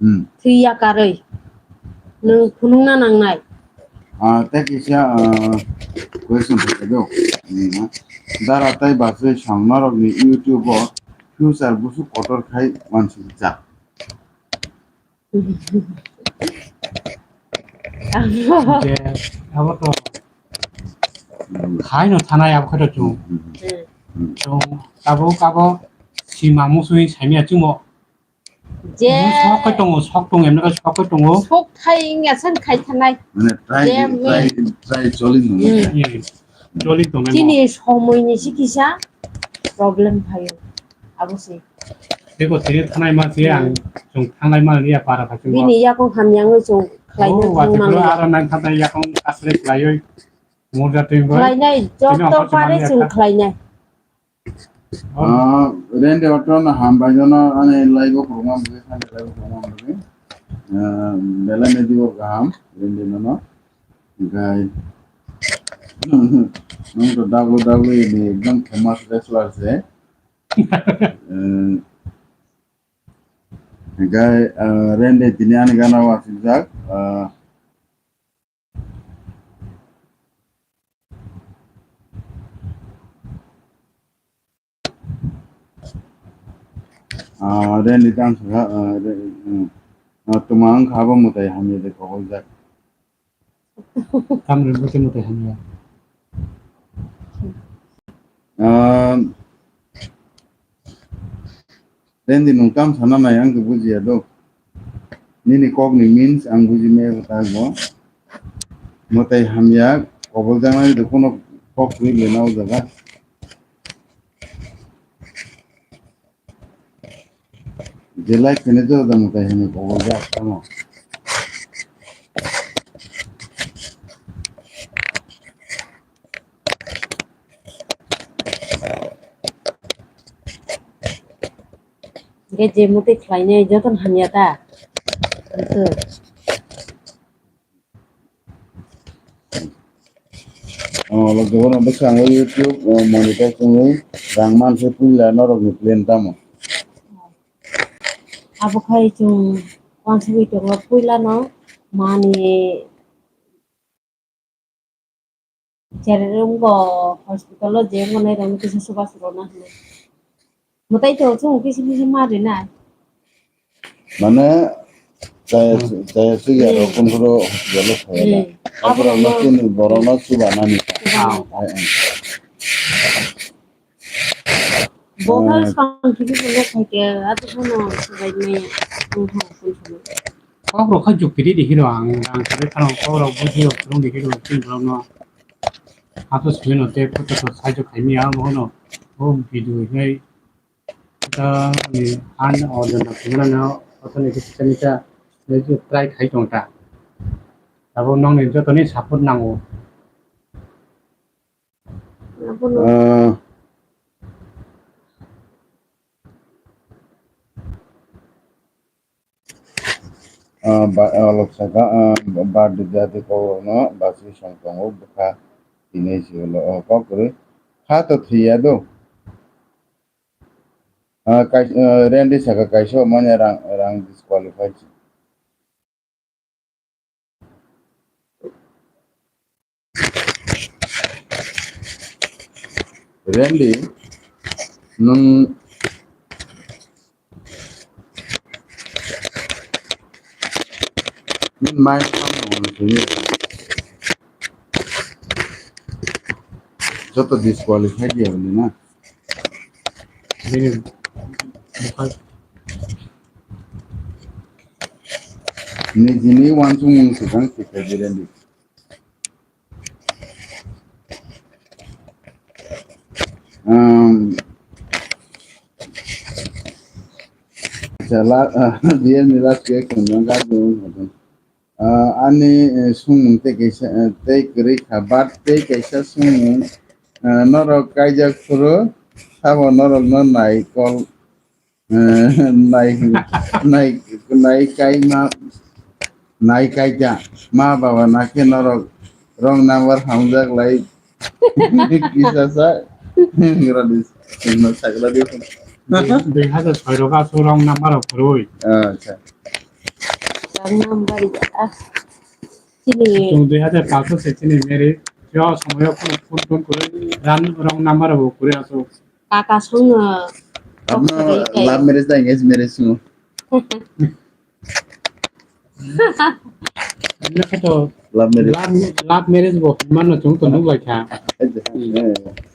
Hmm. Thwi yakarwi. Nwng phunukna nangnai. Ah, tei kisa, ah, question phaikha do. Hmm. Dara tei bachwi song norokni YouTube o future busu kotor khai uansukjak. Je, abo to Hmm. khaino thanai abo khe to chwng. Hmm. Hmm. Chwng tabuk abo sima musui saimya chwngmo. Je. Sok khe tongo, sok tongo, emne khe sok khe tongo. Sok thai wngya san khai thanai. Mane try, je, try, try choli nung. Hmm. Ye, choli tong. Chini somoi ni si kisa problem phaio. Abo se. Teko tini thanai ma se ang, hmm, chwng thanai ma liya para kha chwng. Bini yakung hamyang chwng khlai. Oh, nang wati thang pro mang aro nang thanai yakung kasle khlaioi. Morja twi khlainai, tini jotto pare chwng khlainai. Ah, Rende Otto no hambai jono ani live o program bwswk sani live o program bwswk. Ah, belai ni dibo kaham Rende nono. Hingkai nwng to W W E ni ekdom famous wrestler se. Eh, hingkai, ah, Rende tini ani gana o asijak. Ah, Ah, Reni tang saka, ah, re-, hmm. Ah, tuma wngkha abo mwtai hamya de koboljak. Tamni bwtwi mwtai hamya. Ah, Rendi, nwng kam sana nai, ang khe bujiya do. Nini kokni means ang buji maya kwtal bo. Mwtai hamya, koboljaknai do, kono kok kwrwi le na o jaga. Je like khainai joto da mwtai hamya koboljak tamo. Hingke je mwtai khlainai jotono hamya ta? Hingke. Oh, lo jotono bwskango YouTube, oh, monetize wngwi rang manse puila norokni plan tamo? Abo khai chwng uansugwi tongo puilano mani Cherere wngkha hospital o je wngkha nai rang kisa suba surona hinwi. Mwtai to chwng kisa kisa ma rina. Mane chaya chaya chaya rok hmm, kun kuro hospital o thaya da. Hmm. Abra no chini borok no suba nani. Suba nani. Ai, ai. Bo khe swkang kibi bo le khaikhe, abo phano swbaimaya wngkha, phone phano. Kok rok kha jukti di hiro ang, ang khe phano kok rok buji rok chwng di hiro, chwng borok no. Ato simi no te photo to sai jok khaimi ang, bo no, bo video hinai, ta ni an order na phungrano, auto ni kisa ni ta, try khai tong ta. Abo nong ni joto ni support nango. Abono. Ah. Ah, ba, ah, lok saka, ah, ba, ba, di jadi kau no, basi song tongo, bukha, ini si lo, oh, kau kuri, ha to thiya do. Ah, kai, ah, Randy saka kaisa manya rang, rang disqualified. Randy, nwng, nwng mai joto disqualify ya na. Bini bukhak. Nijini wansukmung swkang sikha di Randy. Um, jala, uh, dia ni last reaction yang kadu. Ah, ani, eh, sungmung tei kaisa, eh, tei kwrwi kha, but tei kaisa sungmung, eh, norok kaijak phuru, sabo norokno nai call Eh, nai, nai, nai kai ma, nai kai ja. Ma baba na khe norok wrong number hamjak lai. Kisa sa. Ngrani singno sakla di. Dui, dui hajar soi rok asu wrong number rok kwrwi. Acha. Wrong number ya. Chini. Chwng dui hajar paanch se chini marriage. Yo somoyo phone, phone, phone kwrwi. Ran wrong number rok kwrwi asu. Kaka songno. Abno love marriage da engage marriage swngo? Abno khe to love marriage. Love, love marriage bo mano chwng to nuk lai kha. Eh.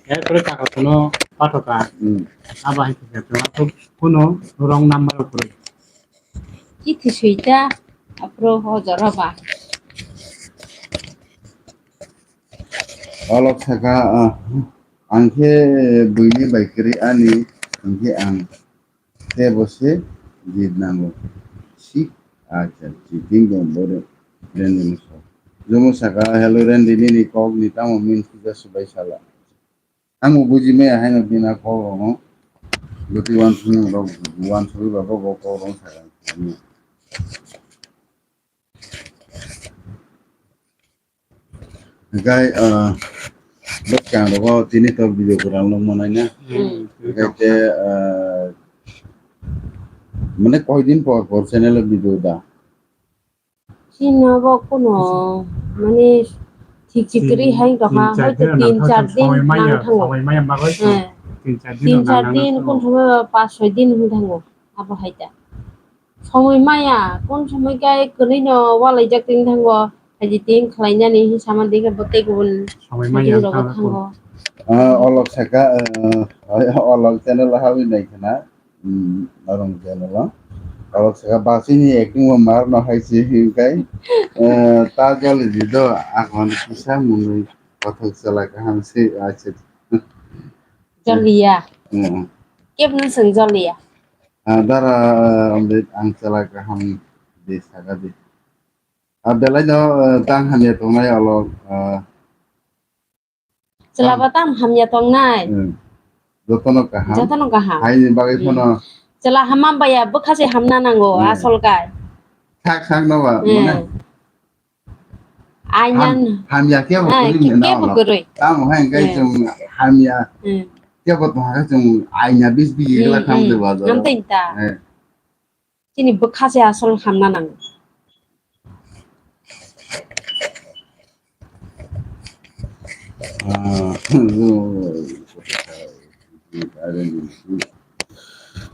Eh, kore kaka sono pathoka. Hmm. Aba hai khe to kuno wrong number rok kwrwi. Chithi suita, aphuru hojaro ba. Olok saka, ah, ang khe buini bai kwrwi ani, ang khe ang khe bo se jit nango. Si, acha, cheating dong bo re, Randy ni so. Jomo saka, "Hello Randy, nini kok ni tamo min puja subai sala." Ang bo buji maya haino bini kok rokno. Goti uansukmung rok, uansugwi ba bo kok rok sakha. Hingkai, ah, bwskang rogo tini to video kwrwng nukmanai na. Hmm. Hingkai te, ah, mane koi din por por channel o video da. Chini bo kuno mane thik chikri hai tokha, hoito tin char din nang thango. Tin char din, kun somoi pas soi din hwn thango. Abo hai ta. Somoi maya, kun somoi kai kwnwi no walaijak tong thango. Haji ting khlainani hinwi sama dikhe bo tei kubun somoi maya meeting rogo thango. Ah, olok saka, eh, olok channel hawi nai khna. Hmm, norong channel o. Olok saka basini acting bo mar no hai si hinkai. Eh, ta jali di do, akon kisa munui kothok chala kaham si, achi. Joliya. Hmm. Kebno seng joliya. Ah, dara, amde ang chala kaham di saka di. Ah, belai no, eh, tang hamya tongnai olok, ah. Chwla ba tam hamya tongnai. Hmm. Jotono kaham. Jotono kaham. Haini bagwi phano. Chwla hamma baya bwkha se hamna nango, hmm, asol kai. Sak sak no ba, hmm, mane. Aina. Ham-, hamya khe bo kwrwi mena kebo kwrwi. Tamo hai kai, hmm, chwng hamya. Hmm. Kebo tong hai chwng aina bis bis, hmm, gla kham, hmm, de ba. Nam tei ta. Eh. Chini bwkha se asol hamna nango. Ah,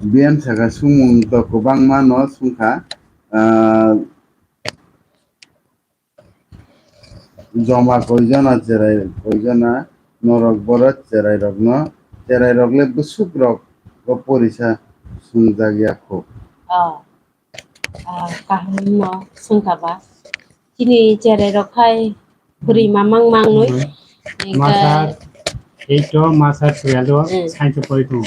biyan saka sumung to kwbangma no sungkha. Ah, Joma koijona cherai koijona norok borok cherai rokno, cherai rok le bwswk rok o porisa swngjak ya kho. Oh. Ah, kaham no swngkha ba. Chini cherai rok hai bwrwi mamang mangnwi. Hmm. Engkhe masa eight o, masa twelve o, hmm, science o pori tongo.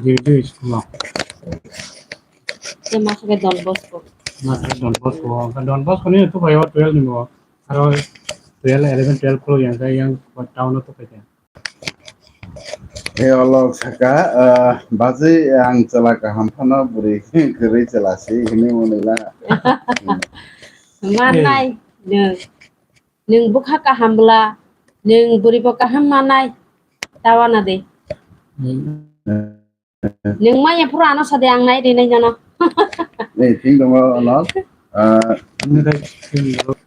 Jiridu school o. Te masa khe Don Bosco. Masa khe Don Bosco. Don Bosco ni tu bai o twelve ni bo. Aro twelve, eleven, twelve khuluk yang khe yang town o tukai khe. He olok saka, ah, bajwi ang chwla kaham phano bwrwi kwrwi chwla si hinwi mwnwi la. Manai nwng. Nwng bwkha kaham bwla, nwng bwrwi bo kaham manai. Tawana de. Hmm. Nwng maya phuru ano sade ang nai rinai nono. Ei, thing tongo, ano, ah, ano dai thing tongo.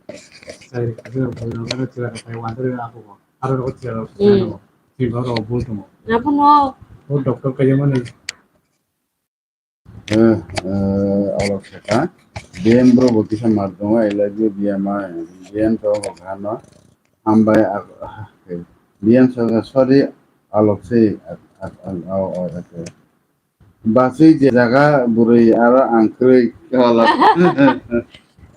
Sai, ado, ado, ado, ado, ado, ado, ado, ado, ado, ado, ado, ado, thing tongo, abo no. O doctor kaya mani. Eh, eh, olok saka. B M bro bo kisa mar tongo, I love you, B M I. B M to hok hano. Hambai, ah, ah, eh, B M saka, sorry, alok sei, ah, ah, ah, oh, oh, okay. Basui je jaga bwrwi aro ang kwrwi kwlak.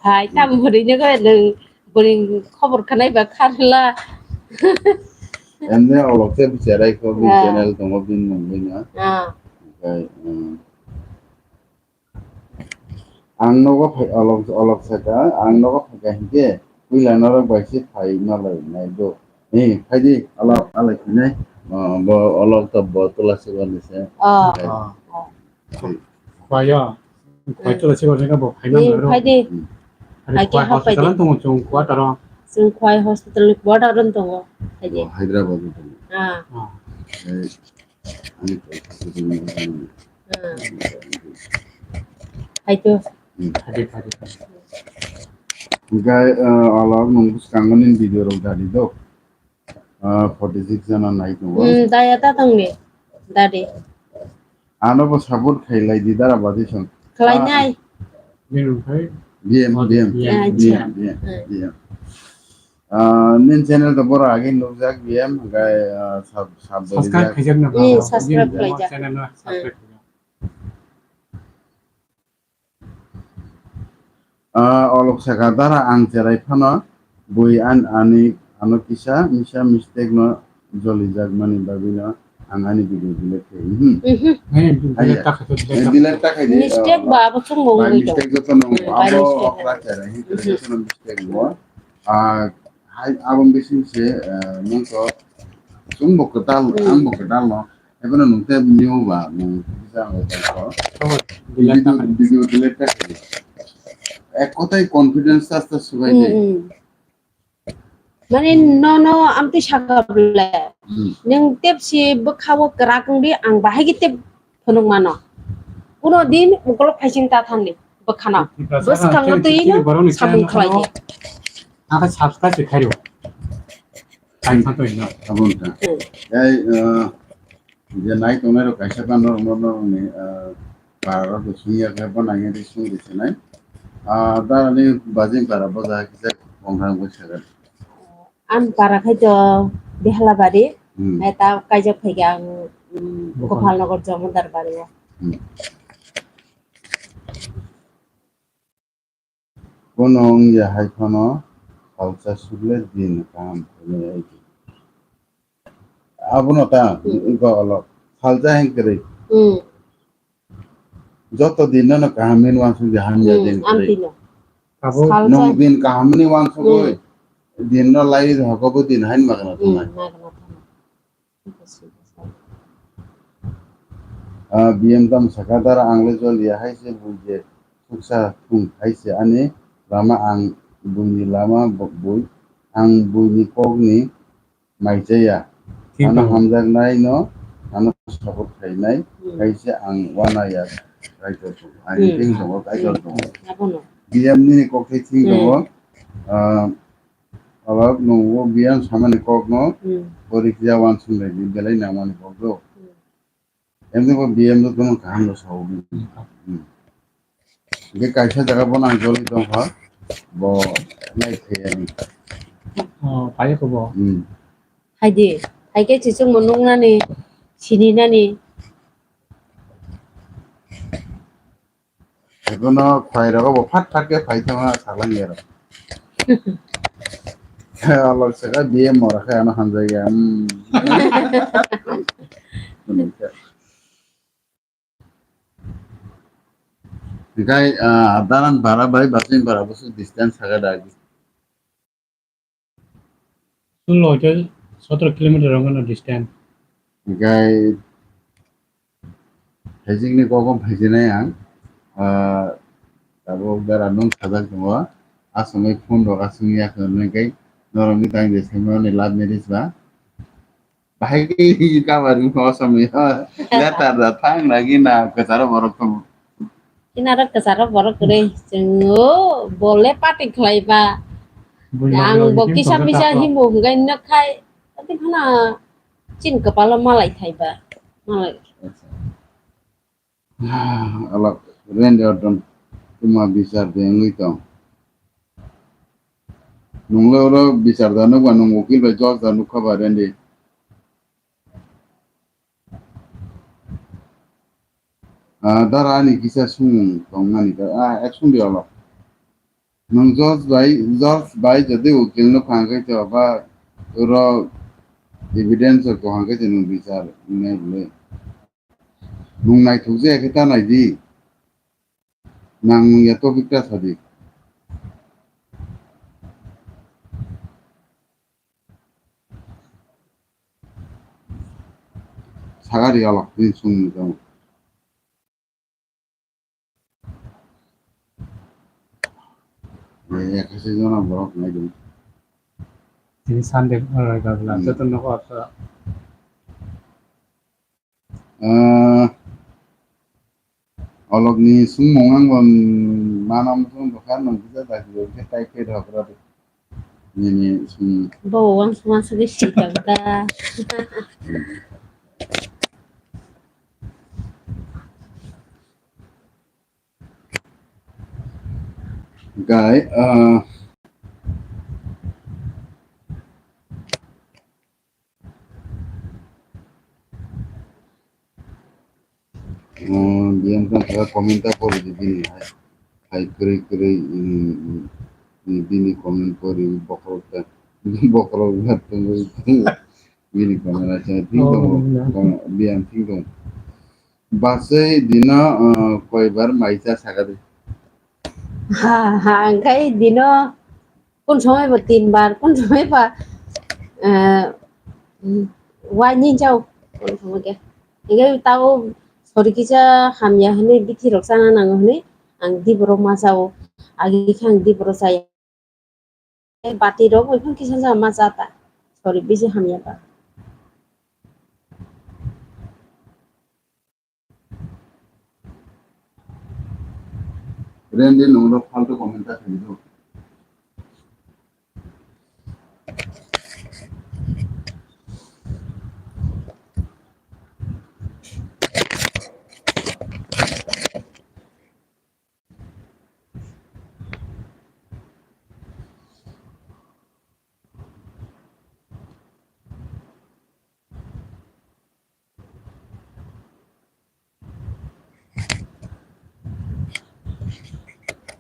Hai, tamo bwrwi no khe nwng bwrwi khobor khnai ba kharla. Emne olok se bicharai ko bi channel tongo bini mungwi no. Ah. Okai, um, ang nogo phai olok, olok saka, ang nogo phaika hinkhe puila norok bai se phai malai nai do. Ni, phaidi, alok, alai khinai. Ah, bo olok to bo tula sigo ni se. Ah. Hai. Ah. Khwai yo. Khwai tula sigo ni bo phai na ro. Phai di. Hmm. Hai ke hospital tongo chung quarter o. Chung Khwai hospital ni quarter o tongo. Hai di. Oh, Hyderabad ni tongo. Ah. Ah. Hai. Ani to. Ah. Hai to. Hmm. Hai di, hai di. Gai, ah, olok nung bwskango ni video rok dari do. Ah, forty six jona nai tongo. Hmm, daya ta tongni, dadi. Ano bo support khailai di dara badi song. Khlainai. Ah, bini omo khai? B M, B M, B M, acha. B M, B M, hmm, B M. Ah, nini channel to boro age nukjak B M, gai, ah, sub-, sub-, subscribe khaijak na. Hmm, subscribe khaijak. Channel no subscribe khaijak. Ah, olok saka dara ang cherai phano bui an ani ano kisa misa mistake no jolijak mani bagwi no ang ani video delete khai. Mhm. Mhm. Hai, delete ta khai, delete ta khai. Delete ta khai di. Mistake ba abo chwng bo wngwi tong. Mistake joto no abo okra cherai hin joto no mistake bo. Ah, hai abo bising se, ah, nung to chwng bo kwtal, ang bo kwtal no. Ebono nung tei new ba, nung kisa ang ko. Video, video delete ta khai. Ek kotai confidence ta ta subai de. Hmm, hmm. Mane no, no, amtwi saka bole. Hmm. Nung tep si bwkha o kwrak wng di, ang bahai khe tep phunuk mano. Kuno din ukolok phaising ta thang di bwkhano. Bwskango twi no samung khlai di. Ang khe subscribe se khairo. Kaisa to ino. Abo wngkha. Hmm. Ei, eh, je nai tongnai rok kaisa ba norok, norok, norok ni, eh, para rok bo sung ya khe bo nai ya de sung de se nai. Ah, da ni bajing para bo ja kisa kong thang bo se. Ang para khai to Behalabari. Hmm. Ai ta kaijak phai khe ang, um, Gopal. Gopalnagar Jamodar bari o. Hmm. Bono wngya hai phano salsa sukle din kaham khainai ai di. Abono ta, hmm, wngkha olo salsa heng kwrwi. Hmm. Joto din no kaham hwnwi uansuk di hamya, hmm, din kwrwi. Amtwino. Abo salsa. Nwng din kaham hwnwi uansugwi, hmm, din no lai hogo bo din haino magna, hmm, thangnai. Magna thangnai. Ah, B M tam saka dara ang le jol ya hai se bui je suksa thung hai se ani lama ang buini lama bo-, bui ang buini kok ni mai chaya. Thik ano tong. Hamjak nai no ano support khai nai, hmm, hai se ang wana ya kaitor thung. Ani, hmm, thing tongo kaitor, hmm, thung. Abono. B M nini kok thai thing, hmm, tongo. Ah, Abo nungbo biyang samani kokno, hmm, porikya wansuk lai di belai nangmani kokno. Hmm. Emni bo B M no tongmung kaham no sao. Hmm. Hingke kaisa jaga bono ang joli tongkha, bo nai thayani. Oh, payo ko bo. Hmm. Haidi, haike chichung mo nungnani, sininani. Ebono khwai rogo bo phat phat khe phai thangma saklang ya rok. Alok saka B M mora khe ano hamjai ya. Hmm. Hingkai, ah, dalan bara bai bachai bara bwswk distance saka da. Sullo hwnkhe sotoro kilometer wngkha no distance. Hingkai phaijikni kok o phaijinai ang, ah, tabuk dara nwng sajak tongo, aswk phone rok aswk ya khe hwnwi khe norokni tang je saimani love marriage ba. Bahai khe kabari wngkha o somoi o. Letter da thang nagi na kwcharo borok tongo. Inaro kwcharo borok kwrwi chwng o bole party khlai ba. Ang bo kisa misa himbo hwnkhe nok khai. Ati phana chin kwpalo malai thai ba. Malai. Acha. Alak rendi ordon tuma bichar de wngwi tong. Nunglo oro bichar da nukba nung ukil bai judge da nukha ba rendi. Ah, dara ani kisa sung tongmani da, ah, action di olo. Nung judge bai, judge bai jodi ukil no phang khe to ba oro evidence rok to hang khe to nung bichar nai le. Nung naithok je khe ta nai di. Nang nung ya topic ta sa di. Thagari alok, tini sung ni tong. Ekhaisi jona borok nai di. Tini Sunday, uh, gabla, hmm, joto nogo apsa. Ah, olokni sungmung ang bo mana muchung dokha nang kisa dakti khe tai khe dhokra de. Nini sung. Bo wang suma sagi si kang ta. Gai, ah, Oh, biyang tang kha comment ta pori di bini hai. Hai kwrwi kwrwi, mm, mm, bini comment pori bokhorok ta, bokhorok ta tongwi bini comment acha thik tongo, oh, tong-, biyang thik tongo. Bachwi dino, ah, koibar maisa sakadi. Ha, ha, angkai dino kun somoi bo tin bar, kun somoi ba, eh, wani chao, kun somoi khe. Hinkhe tao sori kisa hamya hinwi bithi rok chana nango hinwi ang di borok ma chao. Agi khe ang di borok chaya. Bati rok bai phang kisa ja ma cha ta. Sori bisi hamya ba. Rendi nongno faltu comment ta khaidi.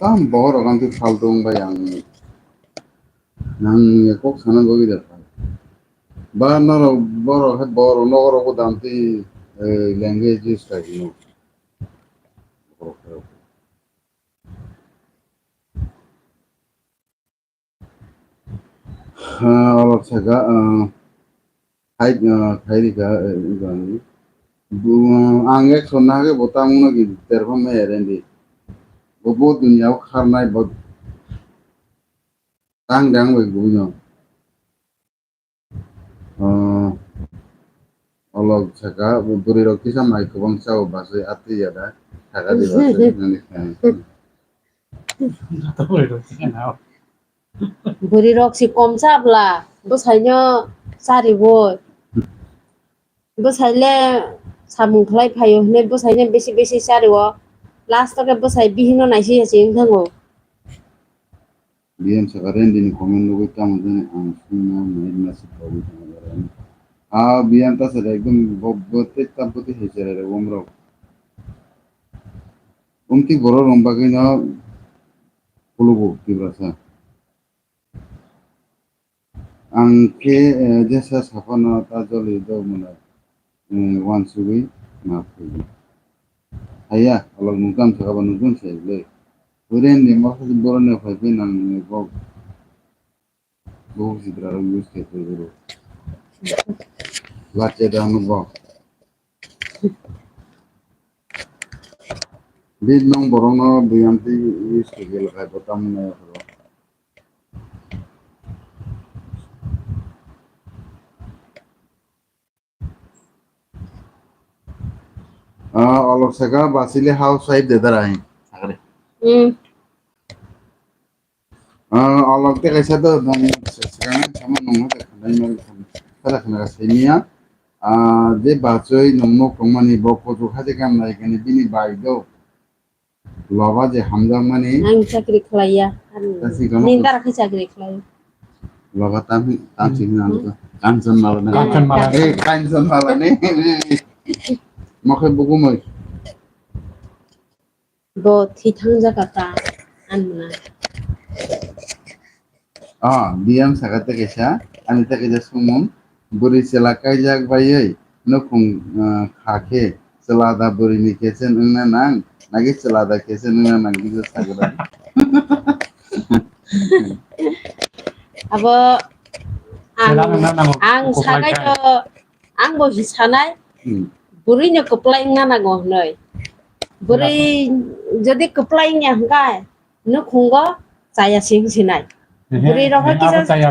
Tam bohor rok ang twi faltu wng bai ang nang ya kok sana bagwi da pha. Ba norok borok hai borok nokorogo dam twi, eh, language use khai no. Ah, olok saka, ah, khai, ah, khai rika, eh, bu-, ang ek sonna hake bo tamungno ki terpha me erendi. Bo, bo dunia o kharnai bo tang dang bai buino. Ah, olok saka, bwrwi rok kisa mai kwbang chao bachwi atwi ya da, saka di bachwi nani khai. Bwrwi rok si kom cha bwla, bwsai no chari bo. Bwsai le samung khlai phaio hwnwi bwsai no bisi bisi chari o. Last o khe bwsai bihik no naisi ya se wng thango. Biyang saka Rendi ni comment nugwi tamo jani ang sungna nai message rogwi tongma jora. Ah, biyang ta saka ekdom bo, bo te ta bo te hechera re wom rok. Umti borok rong bagwi no kulugo Tiprasa. Ang khe, eh, jesa saphano ta joli do mwnai, eh, wansugwi ma phaidi. Haiya, olok nukjam saka bo nukjam se le. Hwren ni mokhe borok ni phai phi nang ni bok. Bok sidra rok use khe phi boro. Lache da nuk bok. Bini nong borok no biyang twi use khe gel khai bo tamni. Ah, olok saka basile housewife de darai. Sakre. Hmm. Ah, olok te kaisa do, nang sekarang sama nong de khanai nong de khanai. Kada khana ka semiya. Ah, je bachoi nong nok tongmani bo kojo khaje kam nai kani bini bai do. Loba je hamjakmani. Ang chakri khlaiya. Tasi gama. Nindar khe chakri khlai. Loba tam, tam sini nang to. Kanchon mala ne. Kanchon mala. Eh, Kanchon mala ne. Mokhe bugumoi. Bo thithang jaka ta anna. Ah, biyang saka te kaisa, ani te kaisa sumung, bwrwi chwla kaijak baiwi nukhung, ah, kha khe chwla da bwrwi ni kechen wngna nang, nagi chwla da kechen wngna nang, bisa sagra. Abo ang, chwla wngna nango, ang kuku sakai khai. To, ang bo hi sanai. Hmm. Bwrwi no kwplai wngna nango hwnwi. Bwrwi jodi kwplai wngya hwnkhe nukhungo chaya sing sinai. Ehe, bwrwi rok ehe, abo kisa chaya.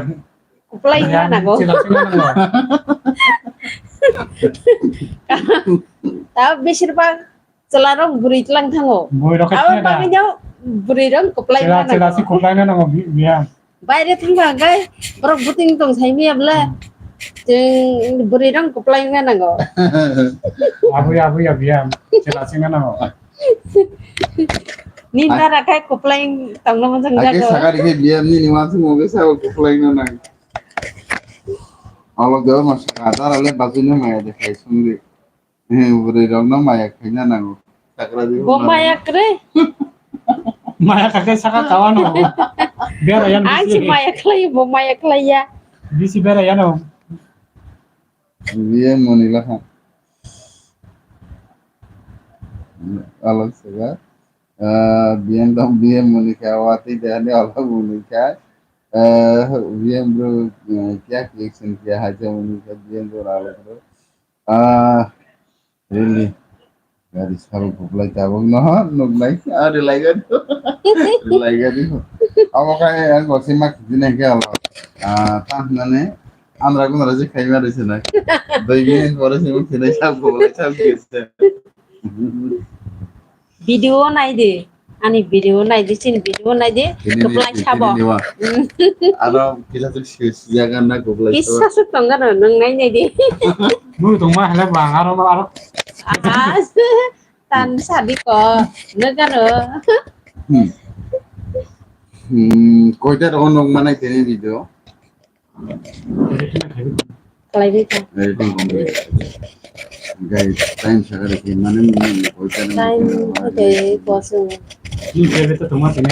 Kwplai wngna nango. Chela singna nango. Ta besir bak chwla rok bwrwi tlang thango. Bwrwi rok khe abo sinai da. Bagwi no bwrwi rok kwplai wngna nango. Chela si kwplai wngna nango bi-, biyang. Baire thangkha hwnkhe borok bwtwing tong sai manya bwle. Hmm. Chwng bwrwi rang kwplai wngna nango. Abui, abui, abui, ya, chela singna nango. Ni dara khai kwplai tongna muchung jago. Ake sakari khe biyam nini wansuk mo khe sabo kwplai wngna nang. Olo deo ma saka dara le bagwi no maya de khai sungdi. Eh, bwrwi rok no maya khaina nango. Sakra di bo maya kre. Maya khakai saka kawa no. Bera yan. Ang bisi. Si maya khlai, bo maya khlai ya. Bisi bera yan no. Biye moni la kha. Alok sega. Eh, biye dong biye moni kha wati de ani alok moni kha. Eh, biye bro, eh, kya action kya hai je moni kha biye bro alok bro. Ah, really? Gari sabo kuplai tabuk no, nuk nai. Ah, rilai gari. Rilai gari. Abo kai ang kosi mak dinai ke alo. Ah, tah nane, andra gunra je khai mari sinai. Doi minute pore se muk sinai sabo kuplai sabo kese. Video nai de. Ani video nai di, chini video nai di. Tini ni, kwplai tini sabo ni wa. Mm. Aro kisa tu si, si jaga na kwplai sabo. Kisa su tong gano, nung nai nai di. Nung tong ma hele bang, aro, aro. Aha, tan sadi ko, nung gano. Hmm. Hmm, koita rogo nung manai tini video. Kalai bai ta. Editing complete. Guys, time sakari ke mane mane koi time. Time ke kosong. Ni bebe to tuma tene.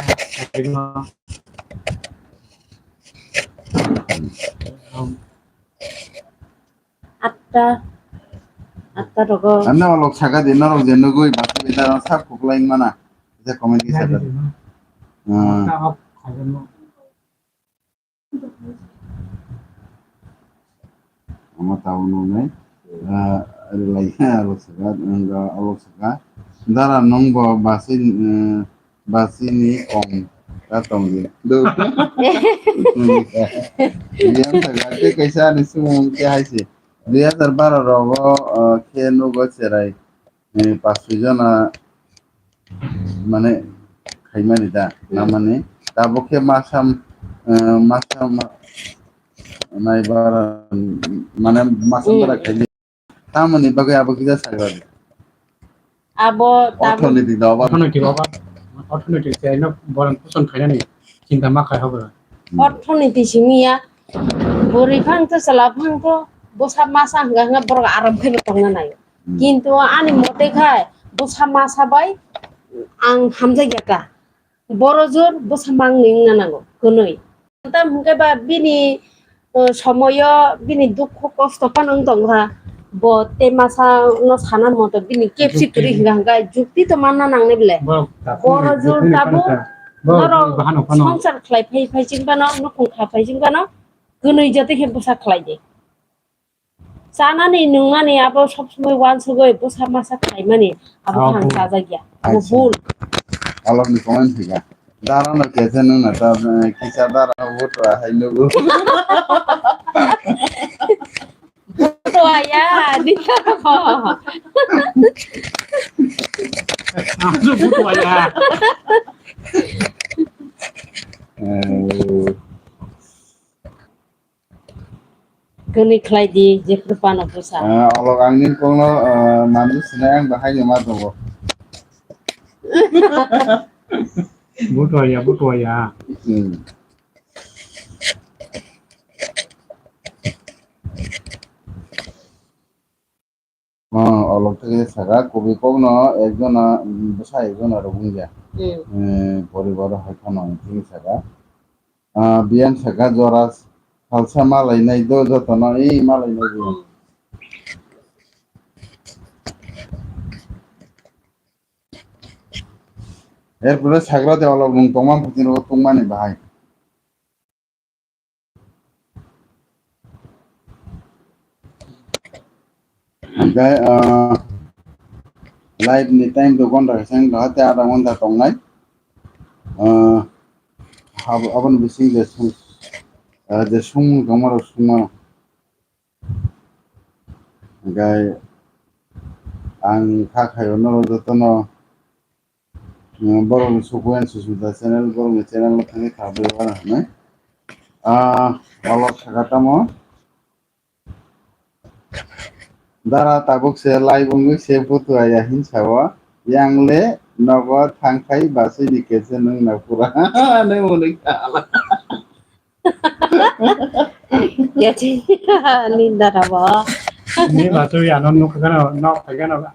Atta. Atta rogo. Anna olok saka de norok je nugui batu bidara sab kuklai mana. Ita comment ki saka. Hmm. Atta off khajan no. Omo tabuk nuknai, ah, rilai kha, alok saka, wngkha, alok saka. Dara nwng bo basi, eh, basi ni kong ta tongdi. Do. Yang saka, tei kaisa ani sumung khe hai se. Dui hazar baro rogo, eh, khe nugo cherai. Eh, pas soi jona mane khaimani da, hmm, namani tabuk khe masam, eh, masam nai bara, mane masam bara, hmm, khaimani. Tamoni bagwi abo kisa sagra di. Abo tabuk orthonoitik da oba. Orthonoitik oba. Orthonoitik se no boran puson khainani chinta ma khai hobo. Hmm. Orthonoitik simi ya. Bwrwi phang to, chwla phang to, bwsa masa hwnga hwnga borok aram khe no tongna nai. Hmm. Kintu ani mote khai bwsa masa bai ang hamjakya ka. Boro jor bwsa mangni wngna nango, kwnwi. Tamo hwnkhe ba bini, uh, somoyo bini dukhu kosto phano wng tongkha. Bo tei masa no sana moto bini kepsi kwrwi hwnka hwnka jukti to manna nangnai bele. Boro jor tabuk norok songsar khlai phai phai chwng phano, nukhung kha phai chwng phano, kwnwi jotoi khe bwsa khlai di. Chanani nungnani abo sob somoi wansugwi bwsa masa khlaimani abo thang chajakya. Abo bul. Alokni comment thika. Dara no kese nung na ta, eh, kisa dara no butua hai nugo. Butua ya, dita ko. Asu butua ya. Eh. Kwnwi khlai di, jephru phano bwsa. Ah, olok ang nini kokno, ah, manwi sinai ang bahai no ma tongo. Butua ya, butua ya. Hmm. Ah, olok thik saka, kubui kokno ekjona, mm, bwsa ekjona rwgwngya. Hmm. Eh, poribar hai phano thik saka. Ah, biyang saka jora salsa malainai do jotono, ei malainai do. Hmm. Erpore sagra de olok mung tongma phutin ro tongmani bahai. Hingke, ah, Live ni time do gonta kaisa wng tong, hati adha gonta tongnai. Ah, abo, aboni bising je sung, ah, je sung tongma rok sungma. Hingke ang kha khaio norok jotono, mm, borokni Sukuyan Susmita channel, borokni channel no thangwi kha bai uana hinwi. Ah, olo saka tamo. Dara tabuk se live wngwi se butu aya hin sao. Yang le nogo thangkhai basui ni kese nwng na pura. Nai mwnwi kha. Yachi ni dara bo. Ni ba tu ya no nuk gana nok ta gana.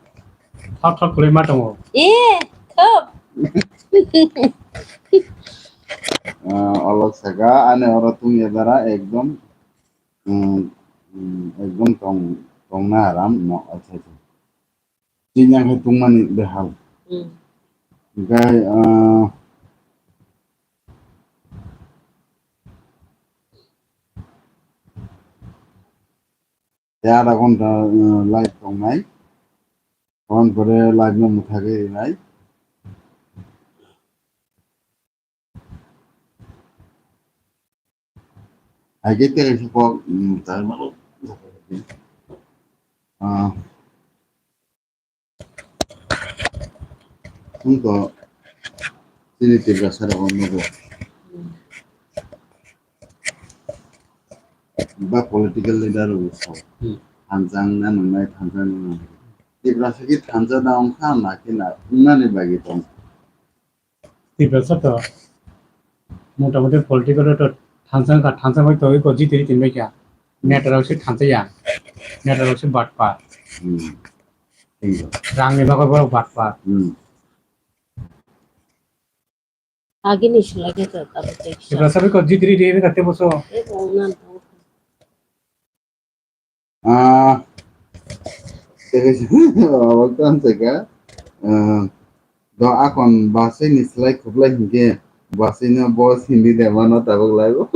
Thok thok kuli ma tongo. E, thok. Ah, olok saka ane oro tung ya dara ekdom, mm, mm, ekdom tong, tong na aram no, acha, acha. Chini ang hai tungmani behal. Hmm. Hingke, ah, ya adha ghonta, ah, live tongnai. Hon pore live no mwthagwi rinai. Hai khe tere khe kok, mm, tai malo. Ah. Hwnkhe chini Tiprasa rok nugo. Ba political leader rok sao. Hmm. Thansa wngna nangnai, thansa wngna nangnai. Tiprasa khe thansa da wngkha na khe na, wngnani bagwi tong. Tiprasa to motamoti political to thansa wngkha, thansa bai tongwi ko jiti riti bai kha. Neta rok se thansa ya. Neta rok se batpar. Hmm. Thank you. Rang ni bagwi borok batpar. Hmm. Agini sulai khe to abo tei kisa. Tiprasa bai ko jiti riti bai kha tei boso. Eh, bo wngna nango. Ah, tei kaisa, oh, tamo se ka, ah, do akon basui ni slai khuplai hinkhe basui no boss Hindi de mano tabuk laibo.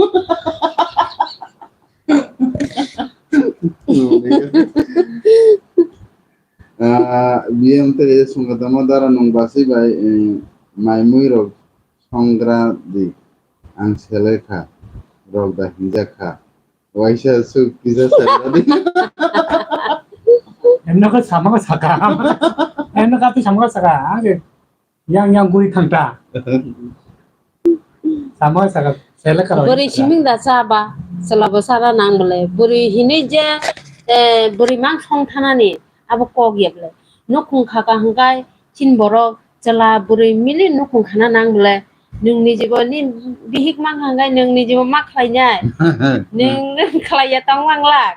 Ah, B M tei sungkha tamo dara nwng basui bai, eh, mai mui rok songra di, ang selai kha, rok da hinjak kha. Waisa suk kisa sakha di. Emno khe sama khe saka. Emno khe sama khe saka. Age yang yang guri thangta. Sama khe saka. Sele karo. Bwrwi siming da cha ba. Sela bo sara nang bole. Bwrwi hinui je, eh, bwrwi mang song thanani. Abo kok ya bole. Nukhung khaka hwngkai chin borok. Chwla bwrwi mili nukhung khana nang bole, nwng ni jibo ni bihik mang hangkai nwng ni jibo ma khlai nai. Nwng khlai ya tong lang lak.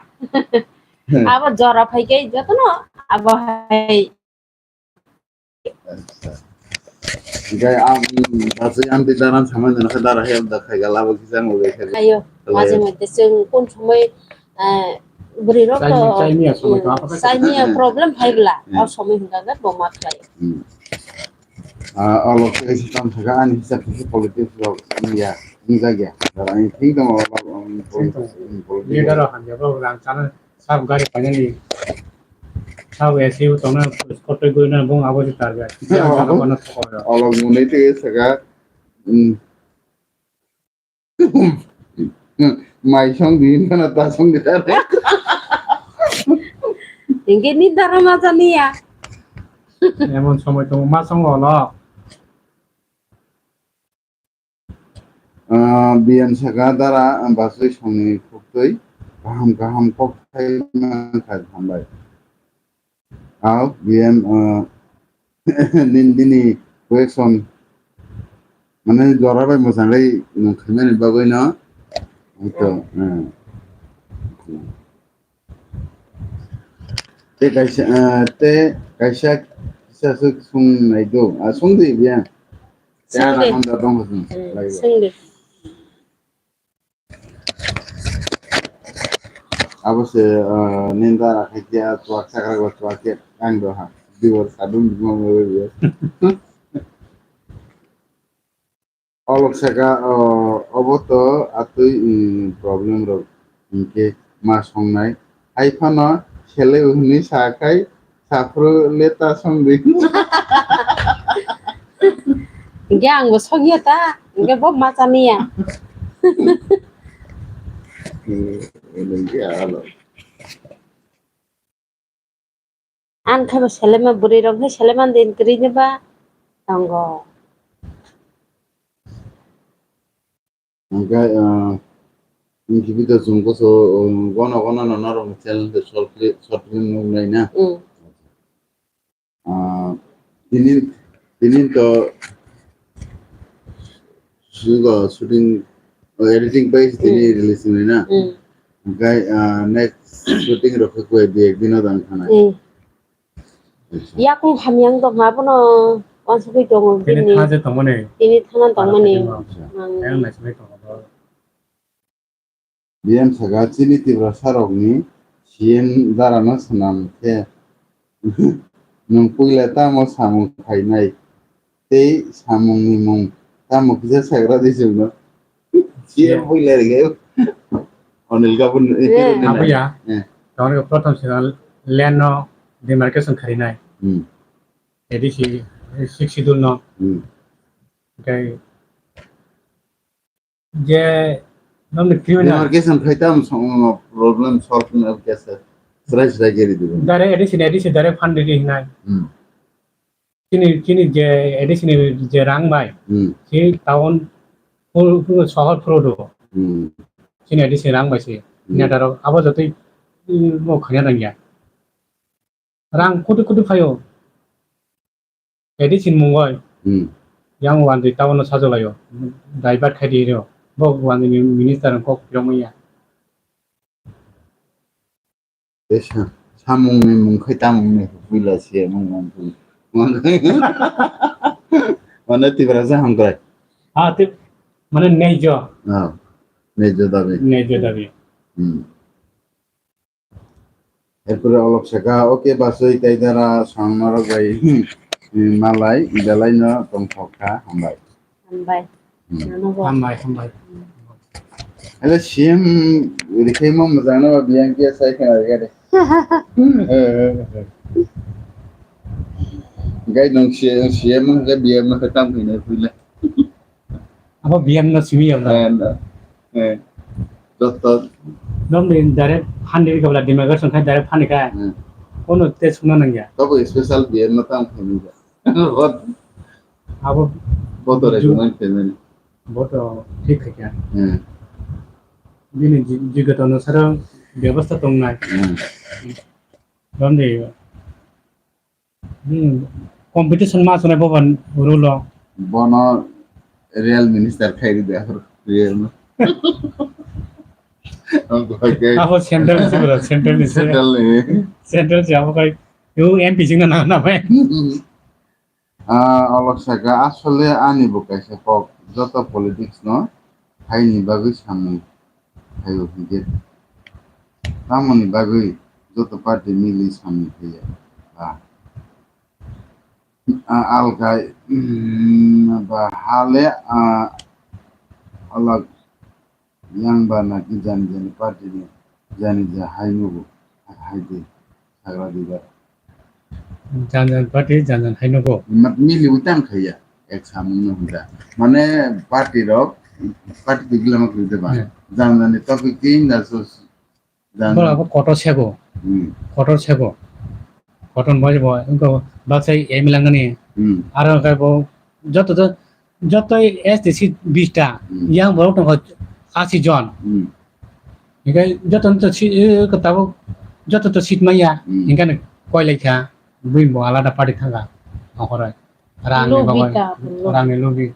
Abo jora phai khe jotono abo hai. Acha. Hingke ang, um, bachai ang di daran samai nang khe dara help da khai gala bo kisa ang ulo khe. Ayo, maje moddhe chwng kun somoi, eh, bwrwi rok to, chai miya somoi to, apa khe chai miya problem phai bla, hmm, o somoi hwnkha khe bo ma khlai. Hmm. Ah, olo khe isi tam thaka ani hisab khe politics rok wngya, wngjak ya. Dara ani thik tong olo, um, politics, um, politics. Leader rok hamya bo rang chana. Sab gari painani. Sab A C o tongna, kotoi gurina bong abo se target. Abo no sokora. Olok munui tei saka, mm. Mai song di na ta song di ta. Engke ni dara ma jani ya. Emon somoi tongo ma song olok. Ah, biyan saka dara, ah, bachai songni khuktwi kaham kaham kok khai mankha, hambai. Au, biyan, ah, nin-, nini question, mane, jora bai mwchangwi nwng khaimani bagwino, hwnkhe, ah. Tei kaisa, ah, tei kaisa kisa swk swng nai do. Ah, swng di biya. Tei swng ana di. Handa tong swng. Hmm, lai. Swng di. Abo se, ah, ninda rakha kya tuak sakra go tuak kya ang do ha. Diwar sadum bimang ngai biya. Olok saka, o, obo to atwi, mm, problem rok hinkhe ma songnai. Hai phano selai hwnwi sa khai Saphru le ta song di. Hingke ang bo sogya ta, hingke bo ma chaniya. Ang khe bo selema bwrwi rok khe selema din kwrwi nw ba tongo. Hingke, ah, hingke bita chwng koso, um, gono gono no norok ni channel de short clip, short film nuknai na. Mm. Ah, tini, tini to sugo shooting, oh, editing pai tini Mm. release nai na. Mm. Hingke, ah, next shooting rok khe koi di ek dino dang khanai. Mm. Yakung hamyang tongma bono wansugwi tongo Tini bini. Thaje tongmani. Tini thana tongmani. Acha. Ang. Yang naisingwi tongo. B M saka chini Tiprasa rokni C M darano swnam khe nwng puila tamo samung khainai? Tei samungni mung tamo kisa sagra di chwngno. C M puila rwgwi. Anil Kapoor ni Eh. Abuya. Eh. Tongni prothom sila land no demarcation kharinai. Hmm. A D C six schedule no. Hmm. Okay. Je nongni criminal. Demarcation khai tam song problem solve na kesa. Srai srai geri dibo. Direct A D C ni A D C direct fund ridi hinai. Hmm. Chini, chini je A D C ni je rang bai, Hmm. si town phuru, phuru sohor phuru do. Hmm. Chini A D C rang bai si. Hmm. Neta rok abo jotoi, mm, mo khanya rang ya. Rang kutu kutu phaio. A D C ni mungoi. Hmm. Yang wandi town no sajolaio. Divert khai di rio. Bo wandi ni minister kok pirok manya. Tei sa-, samungni mung khai tamungni puila se mung mung mung. Mane Tiprasa hamkrai. Ha, te, mane neijo. Ah, neijo dabi. Neijo dabi. Hmm. Erpore olok saka, okay, basoi kaidara song norok bai, hmm, malai, belai no tongthok kha, hambai. Hambai. Hmm. Nanobo. Hambai, hambai. Hello, C M, rikhaima mwchang no, biyang khe sai khna rikha de. Gai nong C M, C M hwnkhe B M no khe tam khaina puila. Abo B M no simi ya na. Eh, na. Eh. Doctor. Nong ni direct hundred ka bla dimagor song khai direct hundred ka. Hmm. Kono test sungna nang ya. Tabo special B M no tam khaina. Abo boto ju- recommend payment. Boto thik kha kya. Hmm. Bini ji-, jigat onusar bebostha tongnai. Hmm. Romdi. Hmm. Competition ma sunai boban rulo. Bono real minister khai di de real no. Ang koi ke. Abo central si bro, central ni si. Central ni. Central si abo kai. Yo M P sing na na bai. Ah, olok saka, asole ani bo kaisa kok, joto politics no haini bagwi samung khaio hinkhe, tamoni bagwi joto party mili samung khaiya? Ah. Ah, alkai, mm, ba hale, ah, alak Yang ba na ki jani jani party ni jani ja hai nugo, hai de sagra diba. Jan jan party jan jan hai nugo. Mat mili utang khaya ek samung no huda. Mane party rok, party de gila mak de ba. Hmm. Jan jani topic tin da so jan. Bola bo kotor sego. Hmm. Kotor sego. Kotor bo bo ko baksai M L A ngani. Hmm. Aro kai bo joto to Joto S T C bish ta, Hmm. yang borok tongkha asi jon. Hmm. Hinkhe joto to si-, eh, tabuk joto to seat manya. Hmm. Hinkhe koi laikha, buini bo alada party thangkha. Ongkhorwi. Rangni Lobi bagwi, ka, lobi. Rangni lobi.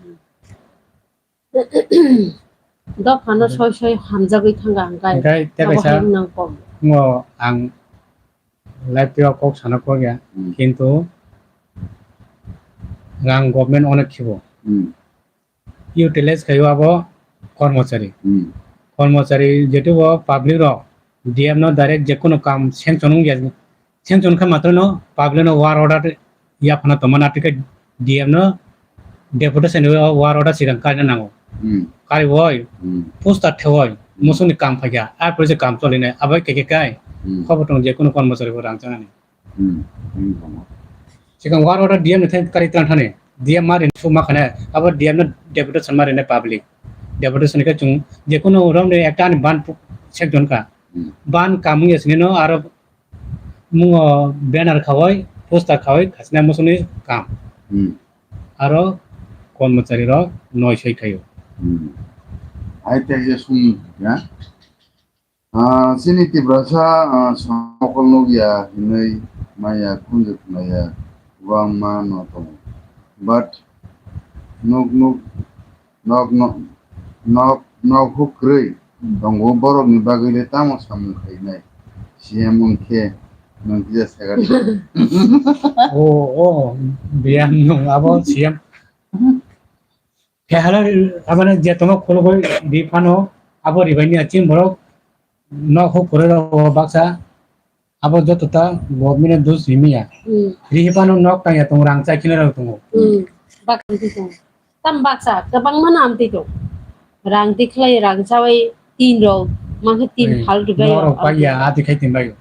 Dophano soi soi hamjagwi thangkha hinkhe. Hinkhe tei abo kaisa hai wngkha kok. Ngo ang Live tei o kok sana kok ya, Hmm. kintu rang government onek khibo. Hmm. Utilize khaio abo kormochari. Hmm. Kormochari jetu o public rok D M no direct jekunu kam sanction wngya, sanction kha matwrwino public no war order yaphana tongmani, atwikhe D M no deputation ni o war order swkang karina nango. Hmm. Kariwoi, Hmm. poster thewoi, Hmm. musukni kam phaikha, a project kam cholinai, abai keke kai, Hmm. khobo tong jekunu kormochari bo rang chanani. Hmm. Ini kamu. Sikang war order D M ni thai kari tran thani. D M ma rin su ma khane. Abo D M no deputation ma rin public. Deputation ke chung je kono rom re ekta ani ban pu-, section ka. Hmm. Ban kamu ya sini no aro mungo banner khawai, poster khawai, khasna musuni kam. Hmm. Aro kormochari rok noi soi khayo. Hmm. Ai te je sung ya. Ah, chini Tiprasa, ah, somokol nukya hinwi maya khunju khwnaya kwbangma no tongo. But nuk nuk nok nok nok nok huk kwrwi tongo, borokni bagwi le tamo samung khainai C M wngkhe nwng kisa sakha. O, o, biyang nung abo C M. Khe hala abana je tongma khulugwi ri phano abo ribaini achim borok nok huk kwrwi rok baksa abo joto ta government dos rimiya. Hmm. Ri phano nok tangya tong rang chai khina rok tongo. Hmm. Bak amtwi tong. Tam baksa kwbangma no amtwi tong. Rang tikhlai rang chawai tin rok mangkhe tin phal rwbai norok rok paiya amtwi. Ati khai tin bai.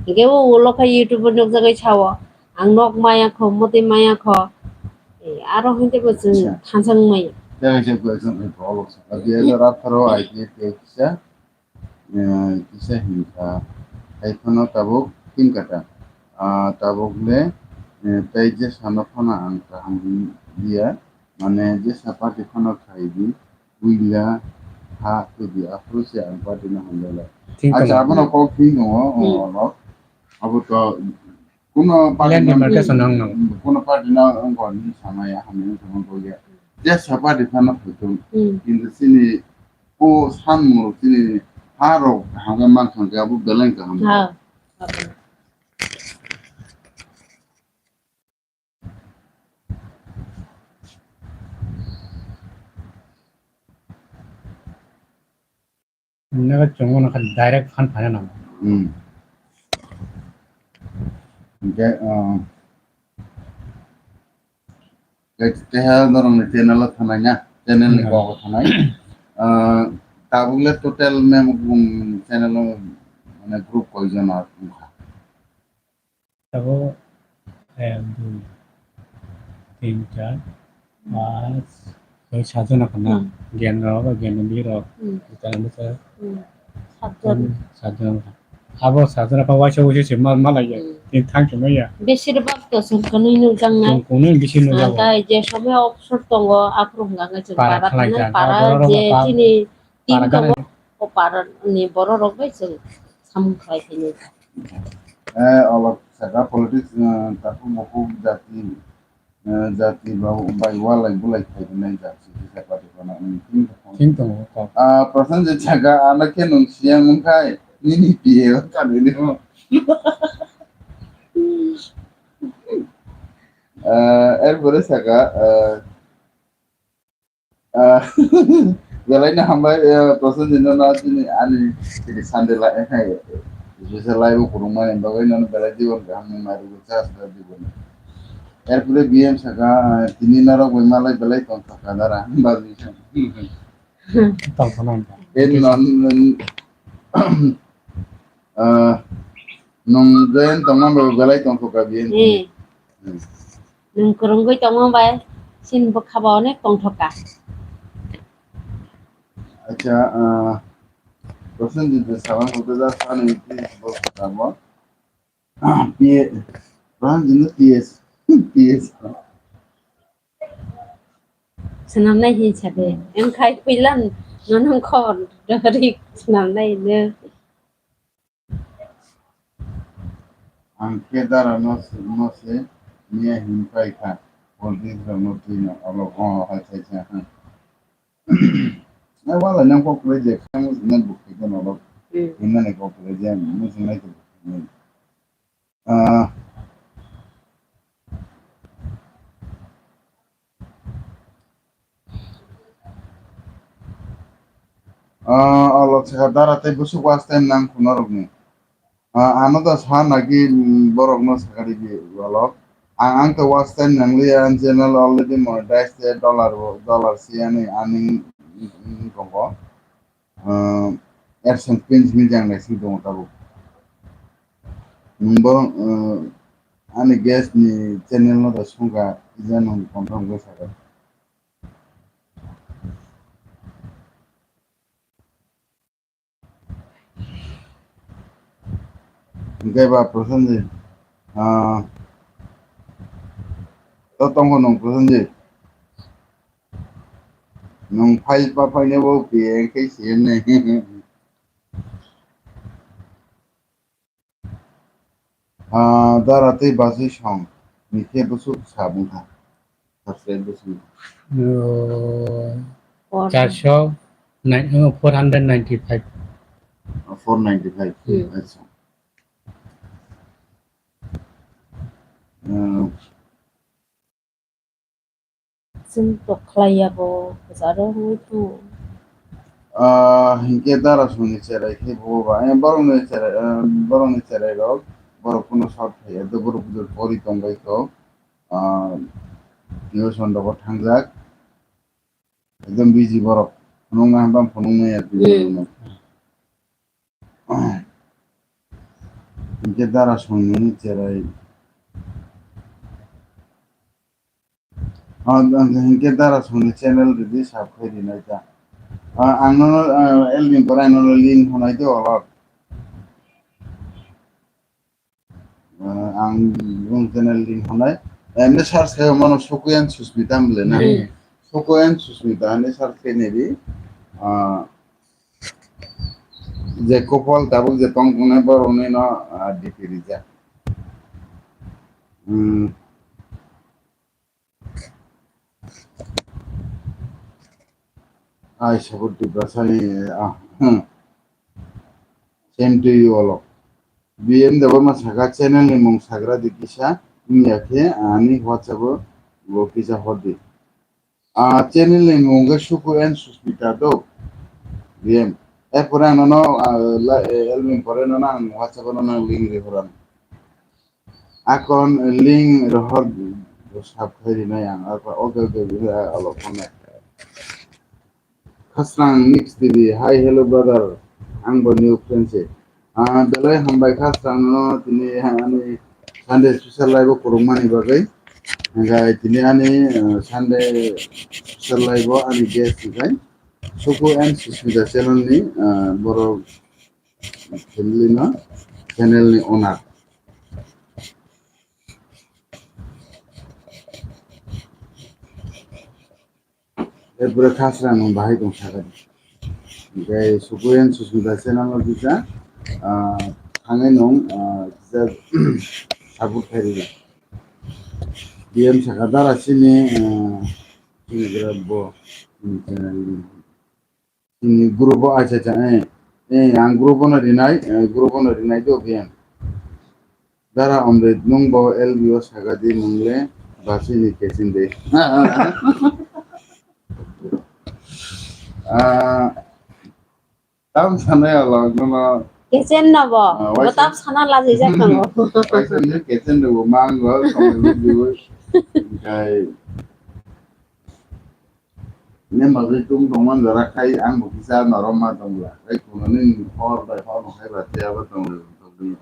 Hingke o ulo khe YouTube o nukjagwi sao, ang nok maya kho, motwi maya kho. Eh, aro hwnkhe bo chwng acha. Thansa wng maya. Tei kaisa question khe follow kha. Dui hajar atharo I P F kisa, eh, kisa hinkha. Hai phano tabuk tin kata. Ah, tabuk le, eh, tei je sano phano ang kaham hwn liya. Mane je sa party phano khai di. Puila ha twibi aphuru se ang party no hamjala. Thing acha, tongo. Abono kok thing tongo, hmm. Ono. Abo to kuno party land no, demarcation ang no. Kuno party no ang ko ni samaya hamya tongma ko ya. Just sa party phano phutung. Hmm. Kintu sini o san mo sini ha rok hamga mang khangga abo beleng ka hamga. Ha. Nokha chwngno nokha direct phan phaina nango. Hmm. Hingke, ah, ke-, keha norokni channel o thanai na, channel ni hmm. Kok o thanai. Ah, tabuk le total mem, um, channel o mane group koijon ar wngkha? Tabuk ek, dui, tin, char, panch, soi, sajona khna. Hmm. Gen rok, gen bwrwi rok. Hmm. Bijala bwsa. Hmm. Satjon. Satjon. Abo satjon apa waisa waisa se ma, ma laiya. Hmm. Tin thang se maya. Besir bak to song khwnwi nukjak nai. Song khwnwi bisi nukjak. Angkai je somoi obsor tongo, aphuru hwnka khe chwng para para khlai thangnai, jak. Para abo je pa-, chini team para tongo, gana. O para ni borok rok bai chwng samung khlai khainai. Eh, olok saka politics, eh, takhuk bukhuk jati, eh, jati ba-, bai walai bulai khai rwnai jat sidi saka de kono, hmm, thing tongo. Thing tongo, kok. Ah, Prasenjit saka, ano khe nwng C M wngkhai, nini P A wngkha nini mo. Eh, erpore saka, eh, Ah, belai no hambai, eh, Prasenjit no, no, chini ani, chini Sunday lai, eh, special live o kwrwngmani bagwi no belai jibon kaham ni mari bo chas da jibon. Erpore B M saka, ah, tini norok bai malai belai tongthok ka dara, bagwi sa. Tongthok nang. En non, non, ah, nung join tongma bai belai tongthok ka B M. Eh. Hmm. Nwng kwrwngwi tongma bai chini bwkha bo onek tongthok ka. Acha, ah, Prasenjit de sawan hote da sani ti bo kamo. P S, Prasenjit no P S, P S. Swnamnai hin sa de. Em khai puila nono khor dori swnamnai no. Ang khe dara no se, no se miya hin pai kha, politics rok no twi no olo go hai sai sa ha. Na wala nang kok le je khang ne buk khe no olo. Hmm. Hinna ne kok le je mo se nai khe. Ah. Ah, olok sakha dara tei bwswk watch time nang kho norokni. Ah, ano da sa naki, mm, borokno sakha di di olok. Ang, ang to watch time nangliya, ang channel already monetize tei dollar bo, dollar siyani ani, mm, mm, tongo. Ah, AdSense pin simi jang naising tongo tabuk. Nwng borok, eh, ani guest ni channel no da songkha, ija nwng confirm khe sakha. Hingke ba Prosenjit, ah, to tongo nwng Prosenjit. Nwng phai pa phainai bo P A khe siyennai. Ah, dara tei bajwi song ni khe bwswk sa bwkha? Subscribe bwswk? Oh, Four. Charso nine, oh, four hundred ninety-five. Oh, four ninety-five. Hmm. Acha. Ah, Chwng tok khlai ya bo, kwcharo wngwi thango. Ah, hinkhe dara songni cherai khe bo ba, eh, borokni cherai, eh, borokni cherai rok, borok phano short khai ya, borok bwdwr pori tong bai kho, ah, tuition rogo thangjak, ekdom busy borok, phunukna hwnba phunuknai ya tini. Hmm. Hinkhe dara songni cherai. Ah, hinkhe dara songni channel ridi subscribe rinai ta. Ah, ang nono, ah, Elvin Borai nono link honai de olok. Ah, ang bung channel link honai. Emne search khai mano Sukuyan Susmita mle na. Hmm. Sukuyan Susmita hwnwi search khai nai di. Ah, je couple tabuk je tong tongnai borokni no, ah, D P rijak. Hmm. I support Tiprasani, ah, hmm. Same to you all. B M Debbarma saka channel ni mung sagra di kisa, wngya khe ani WhatsApp o bo kisa hor di. Ah, channel ni mung khe Suku and Suspita do. B M. Erpore ang nono, ah, la-, eh, Elvin pore nono ang WhatsApp o nono link rihor ang. Akon link rohor sub khai rinai ang. Akon, okay, okay, okay, alo phone. Khasrang Mix T V, hi, hello brother. Ang bo new friend se. Ah, belai hambai kha chwngno tini ani Sunday special live o kwrwngmani bagwi. Hingkhai tini ani, ah, Sunday special live o ani guest hingkhai Suku and Susmita channel ni, ah, borok family no channel ni owner. Erpore khasra nwng bahai tong sakha di. Hingkhai Sukuyan Susmita channel o kisa, ah, thangwi nwng, ah, kisa support khai rwdi. B M saka dara chini, ah, chini gra bo, chini channel ni. Chini group o, acha, acha, eh, eh, ang group o no rinai, eh, group o no rinai do B M. Dara Omrit, nwng bo L B o saka di, nwng le basi ni kesin de. Ah, tam sanai alo, nono. Kesin no bo, ah, bo waisa tam sana laji jak nango. Waisa ni kesin de bo mango, samai bo dibo. Kai. Ne bagwi tung tongma jora khai ang bo kisa norok ma tongla. Khai kuno ni hor bai hor no khai ba te abo tong tong.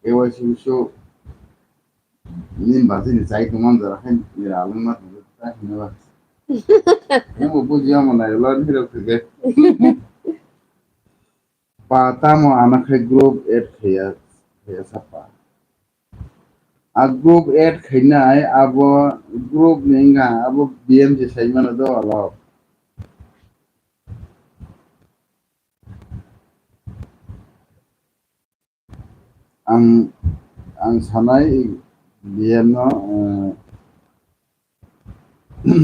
K Y C so ni bagwi ni chai tongma jora khai ni ra ma tong ta hino ba. Ne bo buji amo nai lo ni rok ke. Pa tamo ana khai group add khaya khaya sapa. A group add khainai abo group ni wngkha abo B M je saimano do alok. Ang, ang sanai B M no, eh,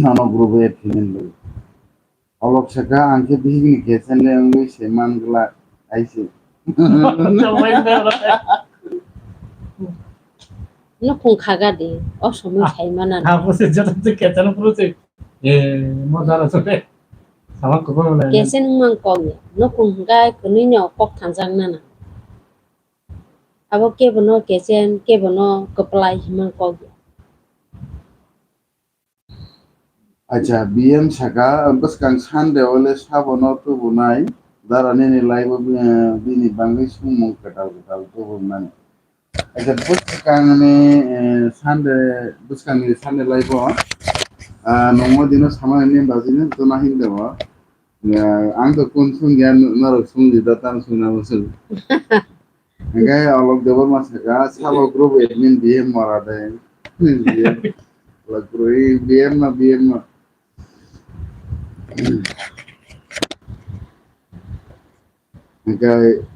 ano group add khainani bagwi. Olok saka ang khe bihik ni kechen le wngwi se man glak, ai se. Nukhung khaga di, o somoi Ah, sai mana. Abo se joto se kechen phuru se, eh, mo dara se, sama ko ko le. Kechen mang kok ya, nukhung hingkai kwnwi no kok thangjak nana. Abo kebono kechen, kebono kwplai himang kok ya. Acha, B M saka, bwskang Sunday o le sabono tubunai, dara nini live o, eh, bini bangwi songmung kwtal kwtal tubunani. Acha bwskangni, eh, Sunday, bwskangni Sunday life o, ah, nungma dino samani ni bagwi no tuna hin debo. Ya, ang to kun sung ya, norok sung di da, tam sung na sung. Hingke Alok Debbarma saka, sabo group admin B M mora de. B M, Alok group B M no, B M no. Hingke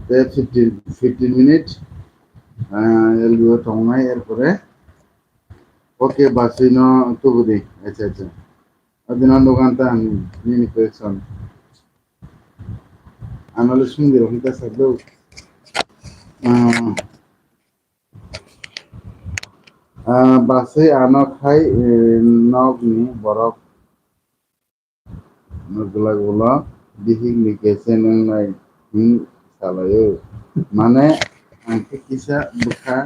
te fifteen, fifteen minute, ah, L B O tongnai, erpore. Okay, basui no tubu di. Acha, acha. Adina dogan ta ang nini question. Ano le sung di rok ta sa do. Ah, ah, basui ano khai, eh, nok ni borok. Nukglak ulo bihik ni kesen wngnai hing salaio. Mane ang khe kisa bwkha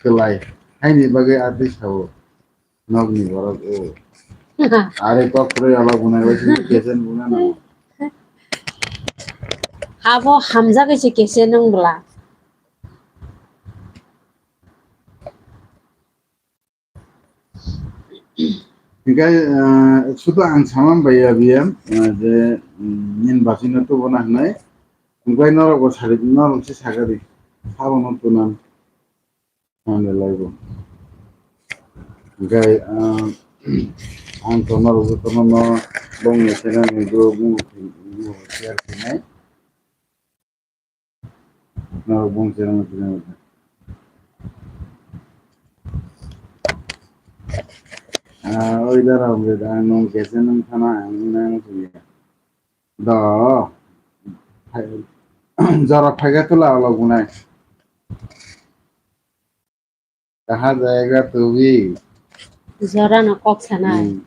kwlai haini bagwi atwi sao nokni borok o. Are kok kwrwi olo bunai bai sini kesen buna nango. Abo hamjagwi se kesen wng bwla. Hingke, eh, sudu ang sama bai ya biyam, eh, je, mm, nini basino tubo na hinai. Hingke norok bo sari, norok se sagari. Sabo no tunan. Hande laibo. Hingke, eh, ang to norok bo tono no bongni channel ni bro bung share khinai. Norok bung cherang cherang. Ah, oi dara hongke da nong kese nong thana ang nang suya. Do. Jora phaiga tula olo gunai. Kaha jayega tu bhi. Jora no kok sana. Hmm.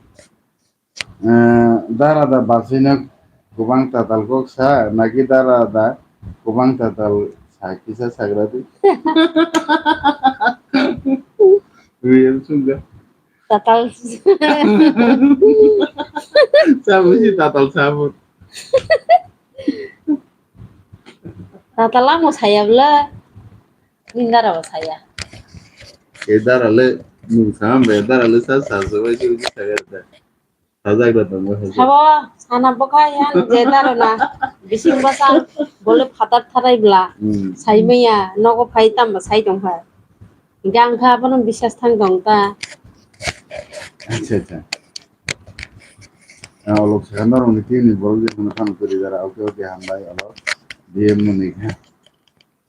Eh, dara da basino kubang tatal kok sa, naki dara da kubang tatal sa kisa sagra di. Real sungga. Tatal. Sabu si tatal sabu. Tatal amo saya bla. Nindara bo saya. E dara le nung sa be dara le sa sa so bai si sa ga da. Sajak da tongo sajak. Sabo sana bokha yan je dara na bising basa bole phatar tharai bla. Hmm. Sai maya nogo phai tam ba sai tong phai. Hingke ang kha abono biswas thang tong ta. Acha, acha. Ah, olok sakha norok ni team ni borok je phano phano kwrwi jara, oke, oke, hambai, olok. D M no ni kha.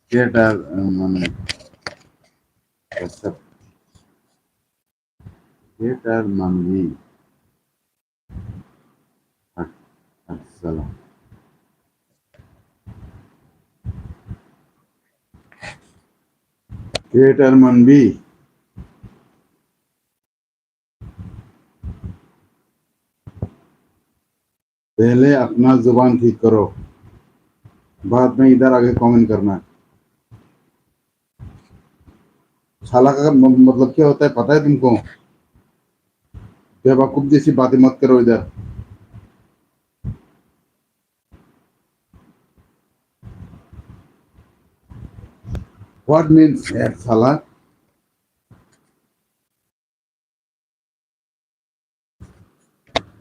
Creator, ah, mane. WhatsApp. Creator manwi. Ak-, aksala. Creator manwi. पहले अपना जुबान ठीक करो, बाद में इधर आके कमेंट करना। साला का म-, मतलब क्या होता है पता है तुमको? बेवकूफ जैसी बातें मत करो इधर। What means यार साला?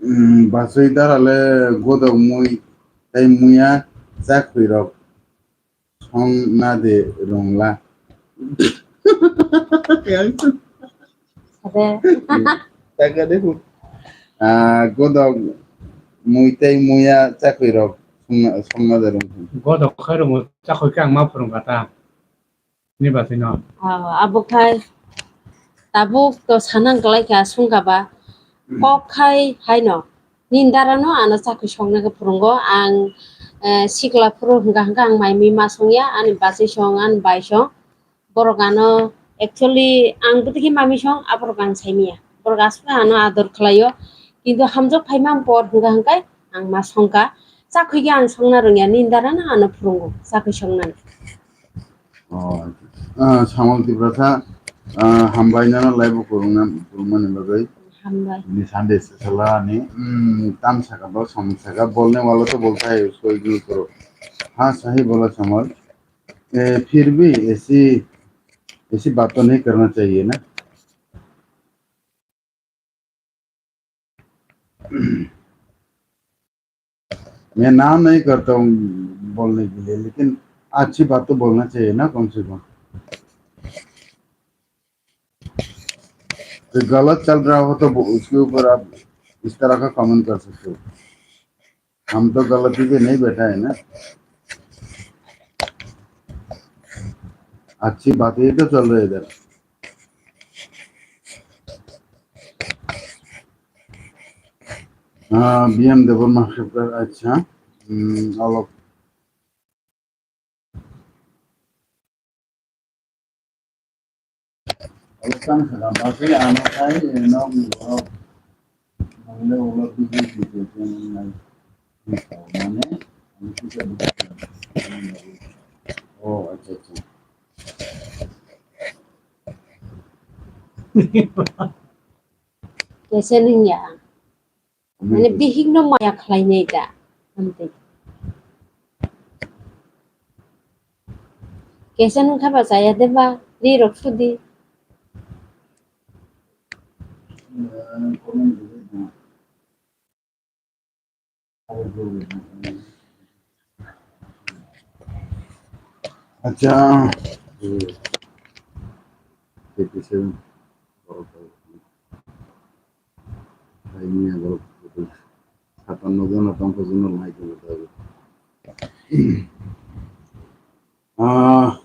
Umm, bachwi dara le godok mui tei muya chakhwi rok song na de rwngla. Sade. Taka de hu. Ah, godok mui tei muya chakhwi rok song na, song na de rwngla. Godok khai rwngmo chakhwi khe ang ma phwrwng kha ta. Ni bagwi no. Ah, abo khai tabuk to sanang kwlai kha, sungkha ba. Hmm. Kok khai haino. Nini dara no ano chakhwi songna khe phwrwngo. Ang, eh, sikla phuru hwnkha hwnkha ang mai mi ma songya, ani bachwi song, ani bai song. Borok ano actually ang bwtwi khe mami song, aborok ang saimanya. Borok aswk ano ador khlaio. Kintu hamjak phaima ang por hwnkha hwnkhe ang ma songkha. Chakhwi khe ang songna rwngya, nini dara no ano phwrwngo chakhwi songnani. Oh, ah, Samol Tiprasa, ah, hambai nana live o kwrwngna, kwrwngmani bagwi. Hambai. Ni Sunday sala ni, mm, tam saka ba, som saka, bolne wala to bolta hai, usko ignore karo. हाँ, सही बोला समर। ए, फिर भी ऐसी, ऐसी बात तो नहीं करना चाहिए ना। मैं नाम नहीं करता हूँ बोलने के लिए, लेकिन अच्छी बात तो बोलना चाहिए ना, कम से कम। तो गलत चल रहा हो तो वो, उसके ऊपर आप इस तरह का कमेंट कर सकते हो। हम तो गलती पे नहीं बैठा है ना, अच्छी बात ही तो चल रही है इधर। हाँ, बी एम देवर्मा, अच्छा। हम्म, alok. Alok tang sakha, bakhe ano khai, eh, nok ni borok. Nangde ulo tigi tigi tigi nai. Mane, ang kisa bukha. Oh, acha, acha. Kesen wngya. Mane bihik no maya khlai nai da. Amtwi. Kesen wngkha ba chaya de ba, ri rok sudi. Acha. Fifty seven. Hai ni agor. Satan no gana tongkha juno lai tongkha. Ah.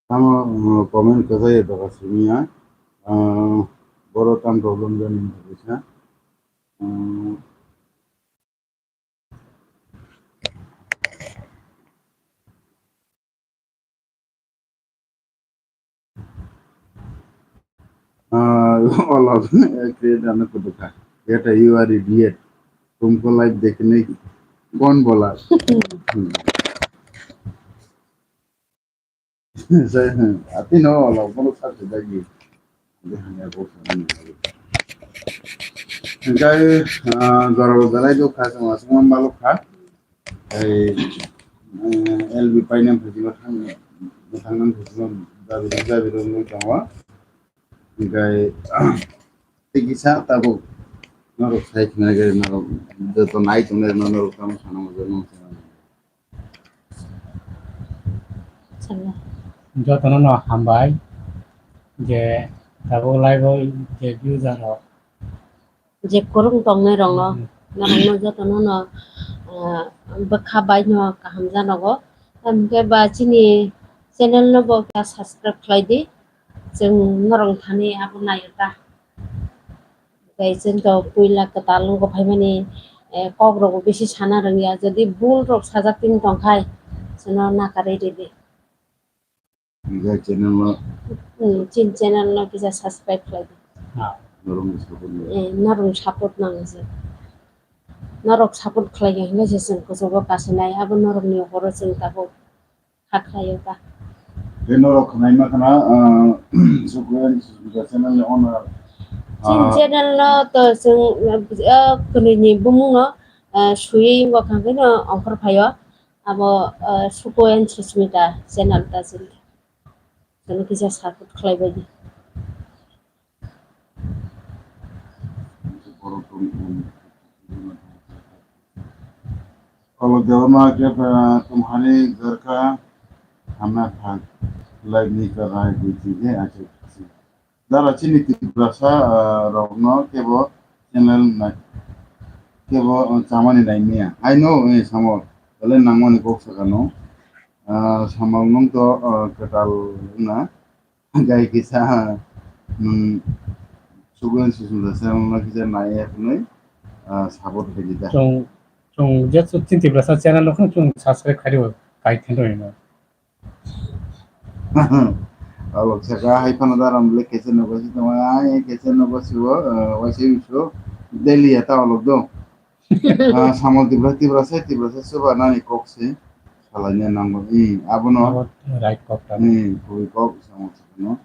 Tamo, uh, comment kwchai doka simi ya. Uh, boro tam problem jani kaisa. Uh, Ah, all of create ano kuduka. Beta, you are idiot. Tumko live dekhne kon bola? Hmm. Sai, ati no, wala, bono sa se dagi. Ade hanya bo sa ni. Engkai, ah, goro belai do kha, sama sama malo kha. Ai, eh, L B paina phajima thang, thang nang phajima dabi, dabi rong nang tangwa. Engkai, tiki sa tabuk norok sai khna gari norok joto nai tongnai norok tamo sana mo jono. Jotono no hambai je tabuk live o je views rok. Je kwrwng tongnai rokno, hmm, norokno jotono no, ah, bwkha bai no kaham janogo. Tamokhe ba chini channel no bo kha subscribe khlai di. Chwng norok thani abo naio ta. Tei chwng to puila kwtal wngkha phaimani, eh, kok rokbo bisi sana rwngya. Jodi bul rok sajak tong khai, chwngno nakarwi ridi. Kisa channel no. Hmm, chini channel no kisa subscribe khlai di. Ah. Norokni support nango. Eh, norokni support nango je. Norok support khlai khe hwnwi se chwng kuchugo kasinai, abo norokni horo chwng tabuk kha khlaio ta. Tei norok khwnai ma khna, ah, Sukuren Susmita channel ni owner. Chini, ah, channel no to chwng, ah, kwnwi ni bumung no, ah, swiwi wngkha hwnkhe no ongkhor phaio. Abo, ah, Sukuren Susmita channel ta chini. Chwng kisa support khlai bai di. Olo dewma khe, ah, tumhani garka hamna kha, live ni ka rai gwi thide ache. Dara chini Tiprasa, ah, rokno kebo channel nai, kebo, ah, chamani nai maya. Haino, eh, samo, tole nangmani kok sakano. Ah, samang nung to, ah, kwtal wngna. Gai kisa, nwng Sukuren Susmita channel no kisa nai ya hwnwi, ah, support khaidi da. Chwng, chwng je chwng Tiprasa channel no khwng chwng subscribe khaidi bo kai thendo hino. Alok saka hai phano daram le kese nogo si tong ai kese nogo si o, ah, waise uso daily ya ta alok do. Ah, samol Tiprasa, Tiprasa, Tiprasa, soba nani kok se. Salai ne nango. Hmm, abono. Abo right kok ta. Hmm, koi kok samol no.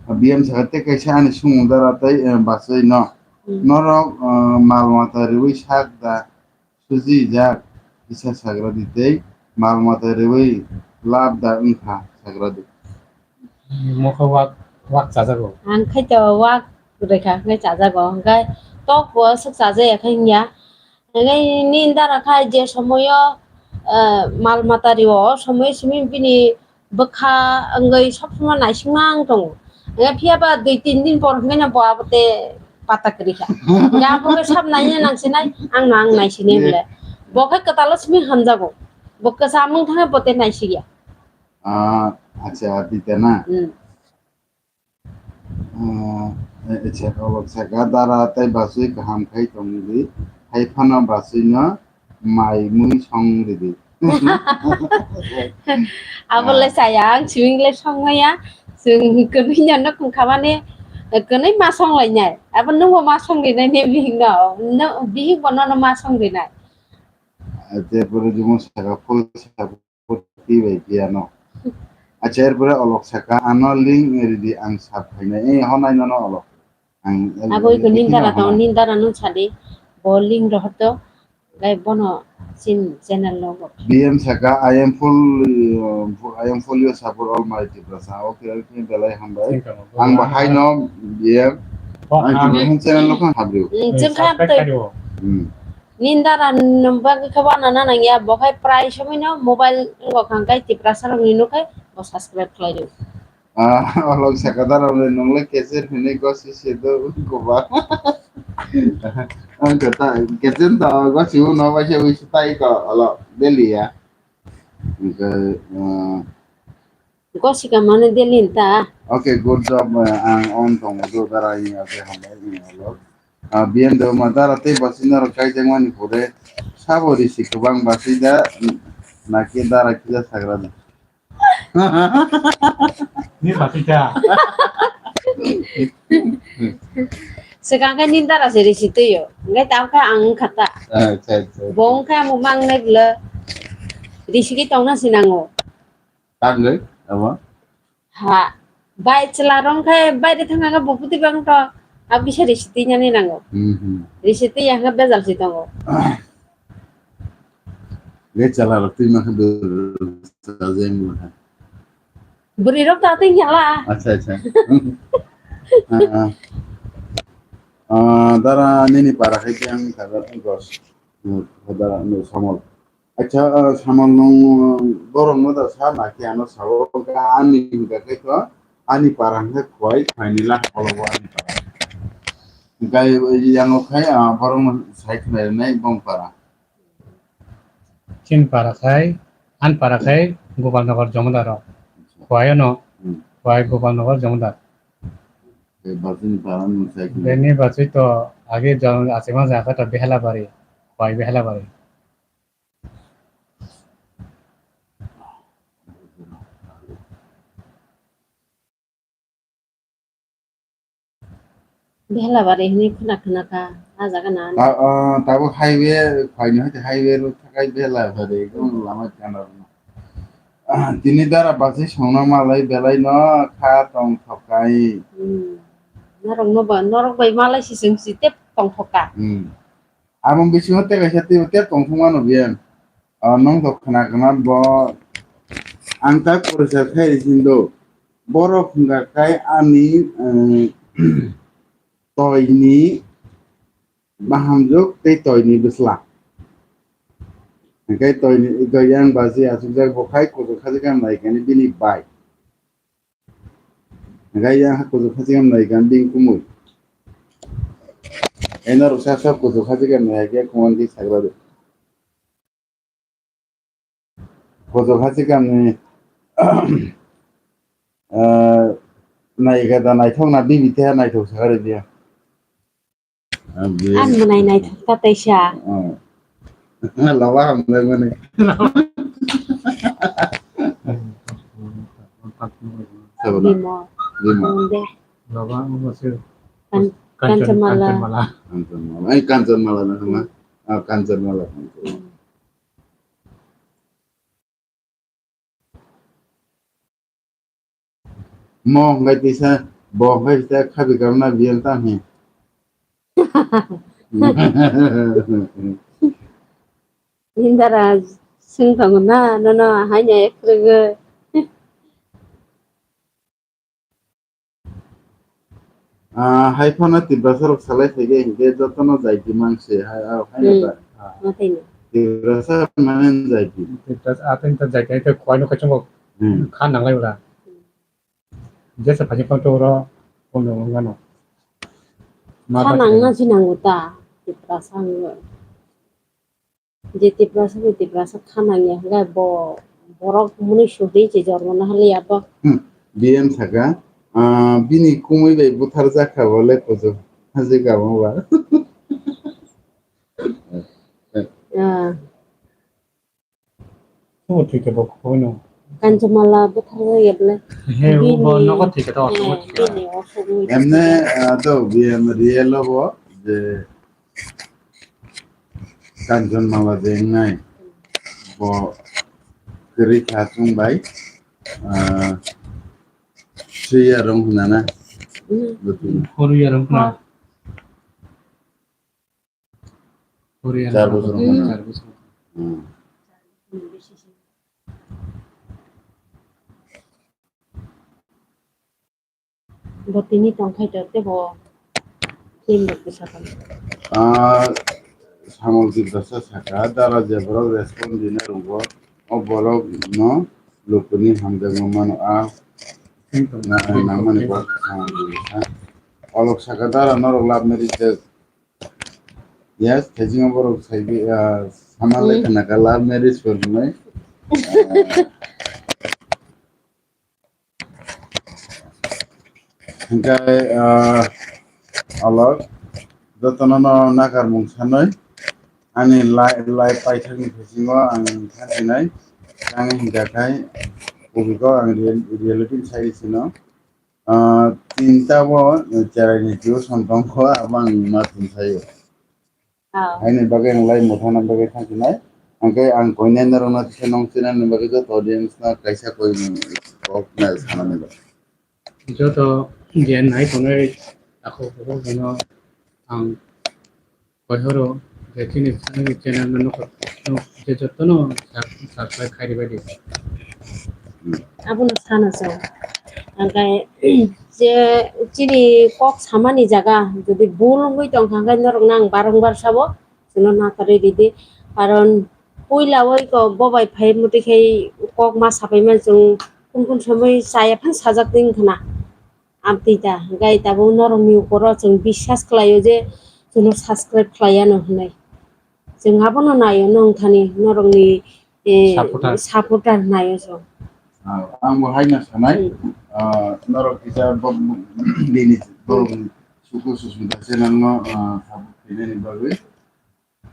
Ah, B M saka te kaisa ani sumu dara tai, eh, basai no. Hmm. Norok, ah, mal mata riwi sak da. Bujijak kisa sagradi tei mal mata rwui lab da wngkha sagradi. Mokhe wak, wak chajago. Ang khaito wak rwkha hwnkhe chajago, hwnkhe tok bo swk chajaya khe wngya. Hwnkhe nini dara khai je somoyo, eh, mal mata rio, o somoyo simi bini bwkha wngwi sob somoi naisingma wng tongo. Hwnkhe phiya ba dui tin din por hwnkhe no bo abo tei pata kwrwi kha. Hwnkhe abo khe sab naina nang sinai, ang no ang nai sinai bwle. Bo khe kwtal o simi hamjago. Bo kwcham wng thangkhe bo tei naisikya. Ah, acha, tita na? Hmm. Ah, eh, eh, olok saka dara tei bachwi kaham khai tongdi, hai phano bachwino mai mui song ridi. Abo le chaya, ang simi le song maya, chwng kwbwino no kung khamani, eh, kwnwi ma song lainai, abo nungbo ma song rinai ne bihik no, no, bihik bo nono ma song rinai. Ah, je pore jumo saka phul saka Poti bai phiya no. Acha, erpore olok saka, ano link ridi ang sab khainai. Eh, honai nono olok. Ang, ang, Abo iko ang nindara tong, honai. Nindara no sadi. Bo link rohor to. Gai bono sin channel no bo. B M saka, I am full, uh, I am full your support all my Tiprasa. Okay, okay, belai hambai. Thank you. Ang bahai no B M. Oh, Ang ang. Tiprasa channel no khan habrio. Hmm, jeng kha subscribe tei. Khadio. Hmm. Nindara nung bagwi khe wana na nangya, bo khai prai somoi no mobile wngkha hwnkhe Tiprasa rokni nuk khai bo subscribe khlai di. Ah, olok saka dara le nung le keser hinui gosi se do goba. Ang kata keser to gosi uno ba se wis tai ko olok deliya. Hwnkhe, ah, Gosi ka mane delin ta. Okay, good job. Eh, ang on tongo do dara iya je hambai ni alo. Ah, B M de ma dara tei basi norok kaijakmani pore sabo risi kwbang basi da naki dara kisa sagra da. Ni basi ta. Swkang khe ni dara se risi twiyo. Ngai tam khe ang wngkha ta. Acha, acha. Bo wngkha mo mang nai bwle. Risi khe tongna sinango. Tangwi, abo? Ha. Bai chwla rong khai baire thangna khe bo phuti bang to. Abo kisa risi twi nani nango. Hmm, hmm. Risi twi ya khe bejal si tongo. Le chwla rok twi ma khe bejal si tongo. Bwrwi rok ta twi ya la. Acha, acha. Ah, ah, dara nini para khai yang kabar dos. Hmm, dara no samol. Acha, ah, samol nung, ah, borok no da sa na khe ano sao, ani hingka khe to, ani para hingka khwai, khwai ni lang kolobo ani para. Hingka yang o khai, ah, borok no sai khwlai nai bong para. Chin para khai, an para khai, Gopal Nagar Jamudar rok. Khwai no, Hmm. Khwai Gopal Nagar Jamudar. Eh, Baltini para no sai khwlai. Beni bachwi to age jang achima jaka to Behelabari, Khwai Behelabari. Behelabari hinui khwna khwna kha, ah jaga na. Ta-, ah, tabuk highway, phaini hai highway road thakai Behelabari, ekdom lama kana rwna. Ah, tini dara bachwi songno malai belai no kha tong thokai. Hmm. Norok no ba, norok bai malai si seng si tep tong thoka. Hmm. Aboni bisingo tei kaisa tei tei tongthokmano biyang. Ah, nwng to khna khna bo ang ta kwrwisa khai rw sindi. Borok hwnka khai ani, eh, toini mahamjwk tei toini bwsla. Hwnkhe toini, toini yang baji achukjak bo khai kuchuk khajikam nai kani bini bai. Hwnkhe yang ha kuchuk khachikam nai kha bini kumui. Eno rwksa sa kuchuk khachikam nai khe kuman di sagra de. Kuchuk khachikam ni, ah, nai khe da naithok na bini te naithok sagra de. Ang bwlai. Ang bwnai naithok ta teisa. Oh. Loba hamjak mani. Sabana. Bimo. Bimo. Ang de. Loba ang masir. Kan-, Kanchan-, Kanchanmala. Kanchanmala. Ai, Kanchanmala na hama. Ah, Kanchanmala, Kanchanmala. Mo hwnkhe tisa, bo hwnkhe tisa khabi kamna biyang tang hi. Nindara swng tongo na, nono haino ekrwgwi. Ah, hai phano Tiprasa rok salai phaikhe hinkhe jotono jaiti mangse, hai, ah, haino Hmm. da. Ah. Mataino. Tiprasa mane jaiti. Tiprasa, ah, tei ta jaiti, tei khwai no kaichongo Hmm. kha nanglai ura. Jesa phaji pang to ro, kono ngano. Ma Kha ba nangna khe. Jinango ta, Tiprasa wngwi. Je Tiprasa bai Tiprasa kha nangya hwnkhe bo borok mwnwi sugwi se jormo no haliya bo. Hmm, B M saka, ah, bini kumui bai buthar jakha bo le kuchuk hajik amo ba. Ah. Tumo thwi khe bo khoi no. Kanchomala buthar jakya bole. He, bo Bini, nogo thwi khe to, eh, tumo thwi khe. Bini osuk wngwi Emne, tongkha. Ah, to B M real o bo je Kanchonmala je wngnai, bo kwrwi kha chwng bai, ah, three year wng hwnna na? Hmm. Bwtwi. Four year wng khna. Four year wng khna. Char bosor wng khna. Hmm. Char bosor. Hmm. Bo tini tongthai to tebo film rok bwsa tong. Ah, Samol Tiprasa saka, dara je borok respond rina rwngo, o borok no lukuni hamjakma mano, ah, na, nangmani borok Samol Tiprasa. Olok saka, dara norok love marriage jak. Yes, thaisingo borok saibi, ah, saman le Hmm. khna ka love marriage rok hinwi. Ah, Hingke, ah, alo, jotono no nakarmung sanoi, ani lai, lai paithakni bisingo ang thansinai, tang hingka khai, kubiko ang real-, reality sai sino. Ah, tinta bo cherai ni tuition tongkho, abo ang ma thumsaio. Ah. Haini bagwi ang lai mwthangna bagwi thangsinai. Hwnkhe ang koinai norokno kisa nong chinani bagwi joto audience no kaisa koi kok na sanani bagwi. Joto je nai tongnai takhuk bukhuk no ang koihoro je chini channel no nukho, je jotono sub-, subscribe khai ribaidi. Hmm. Abono sana chwng. Hwnkhe je chini kok samani jaga jodi bul wngwi tongkha hwnkhe norokno ang barongbar sabo. Chwngno nakarwi ridi. Karon puila oi ko bo bai phai mwtwi khai kok ma sapai man chwng kun kun somoi chaya phan sajak twi wngkha na. Amtwi ta, gai tabuk norokni ukoro chwng biswas khlaio je chwngno subscribe khlaiya no hwnwi. Chwng abono naio nong thani norokni, eh, Supporter. Supporter naio chwng. Ah, ang bo haino sanai, Hmm. Ah, norok kisa bo-, bini borokni suku susumta channel no, ah, support khlainani bagwi.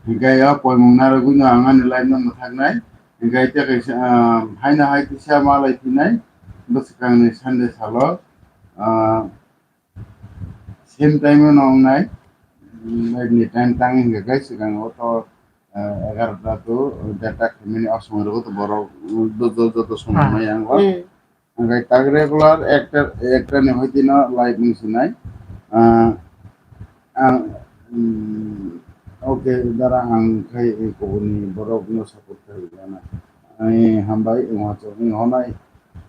Hingke o koimung narwgwino ang ani life no mwthaknai. Hingke tei kaisa, ah, haino hai kisa malai phinai, bwswkangni Sunday salo, ah, same time o no wngnai. Life ni time tang hingka khe swkang o to, ah, egarota to data khaimani o somoi rogo to borok joto, joto somoi Ah. Mai ang o. Hmm. Hingke tak regular ekta, ekta ni hoitino live wng sinai. Ah, ang, mm, okay, dara ang khai kubuni borok no support khai gana. Ai, hambai, wngma chok ni honai,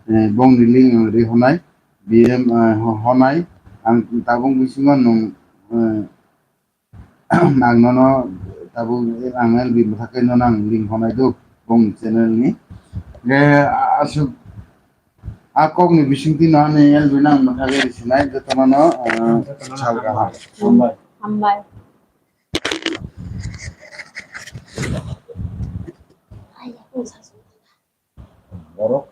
eh, bongni link ang ri honai, B M, eh, ho-, honai, ang tabuk bisingo nung, eh, Ang nono tabuk ang L B mwthakhe nono ang link honai do bong channel ni. Ge asuk a kok ni bisingtwi no ani L B nang mwthakhe risinai jotono no, ah, sal kaham. Hambai. Hambai. Borok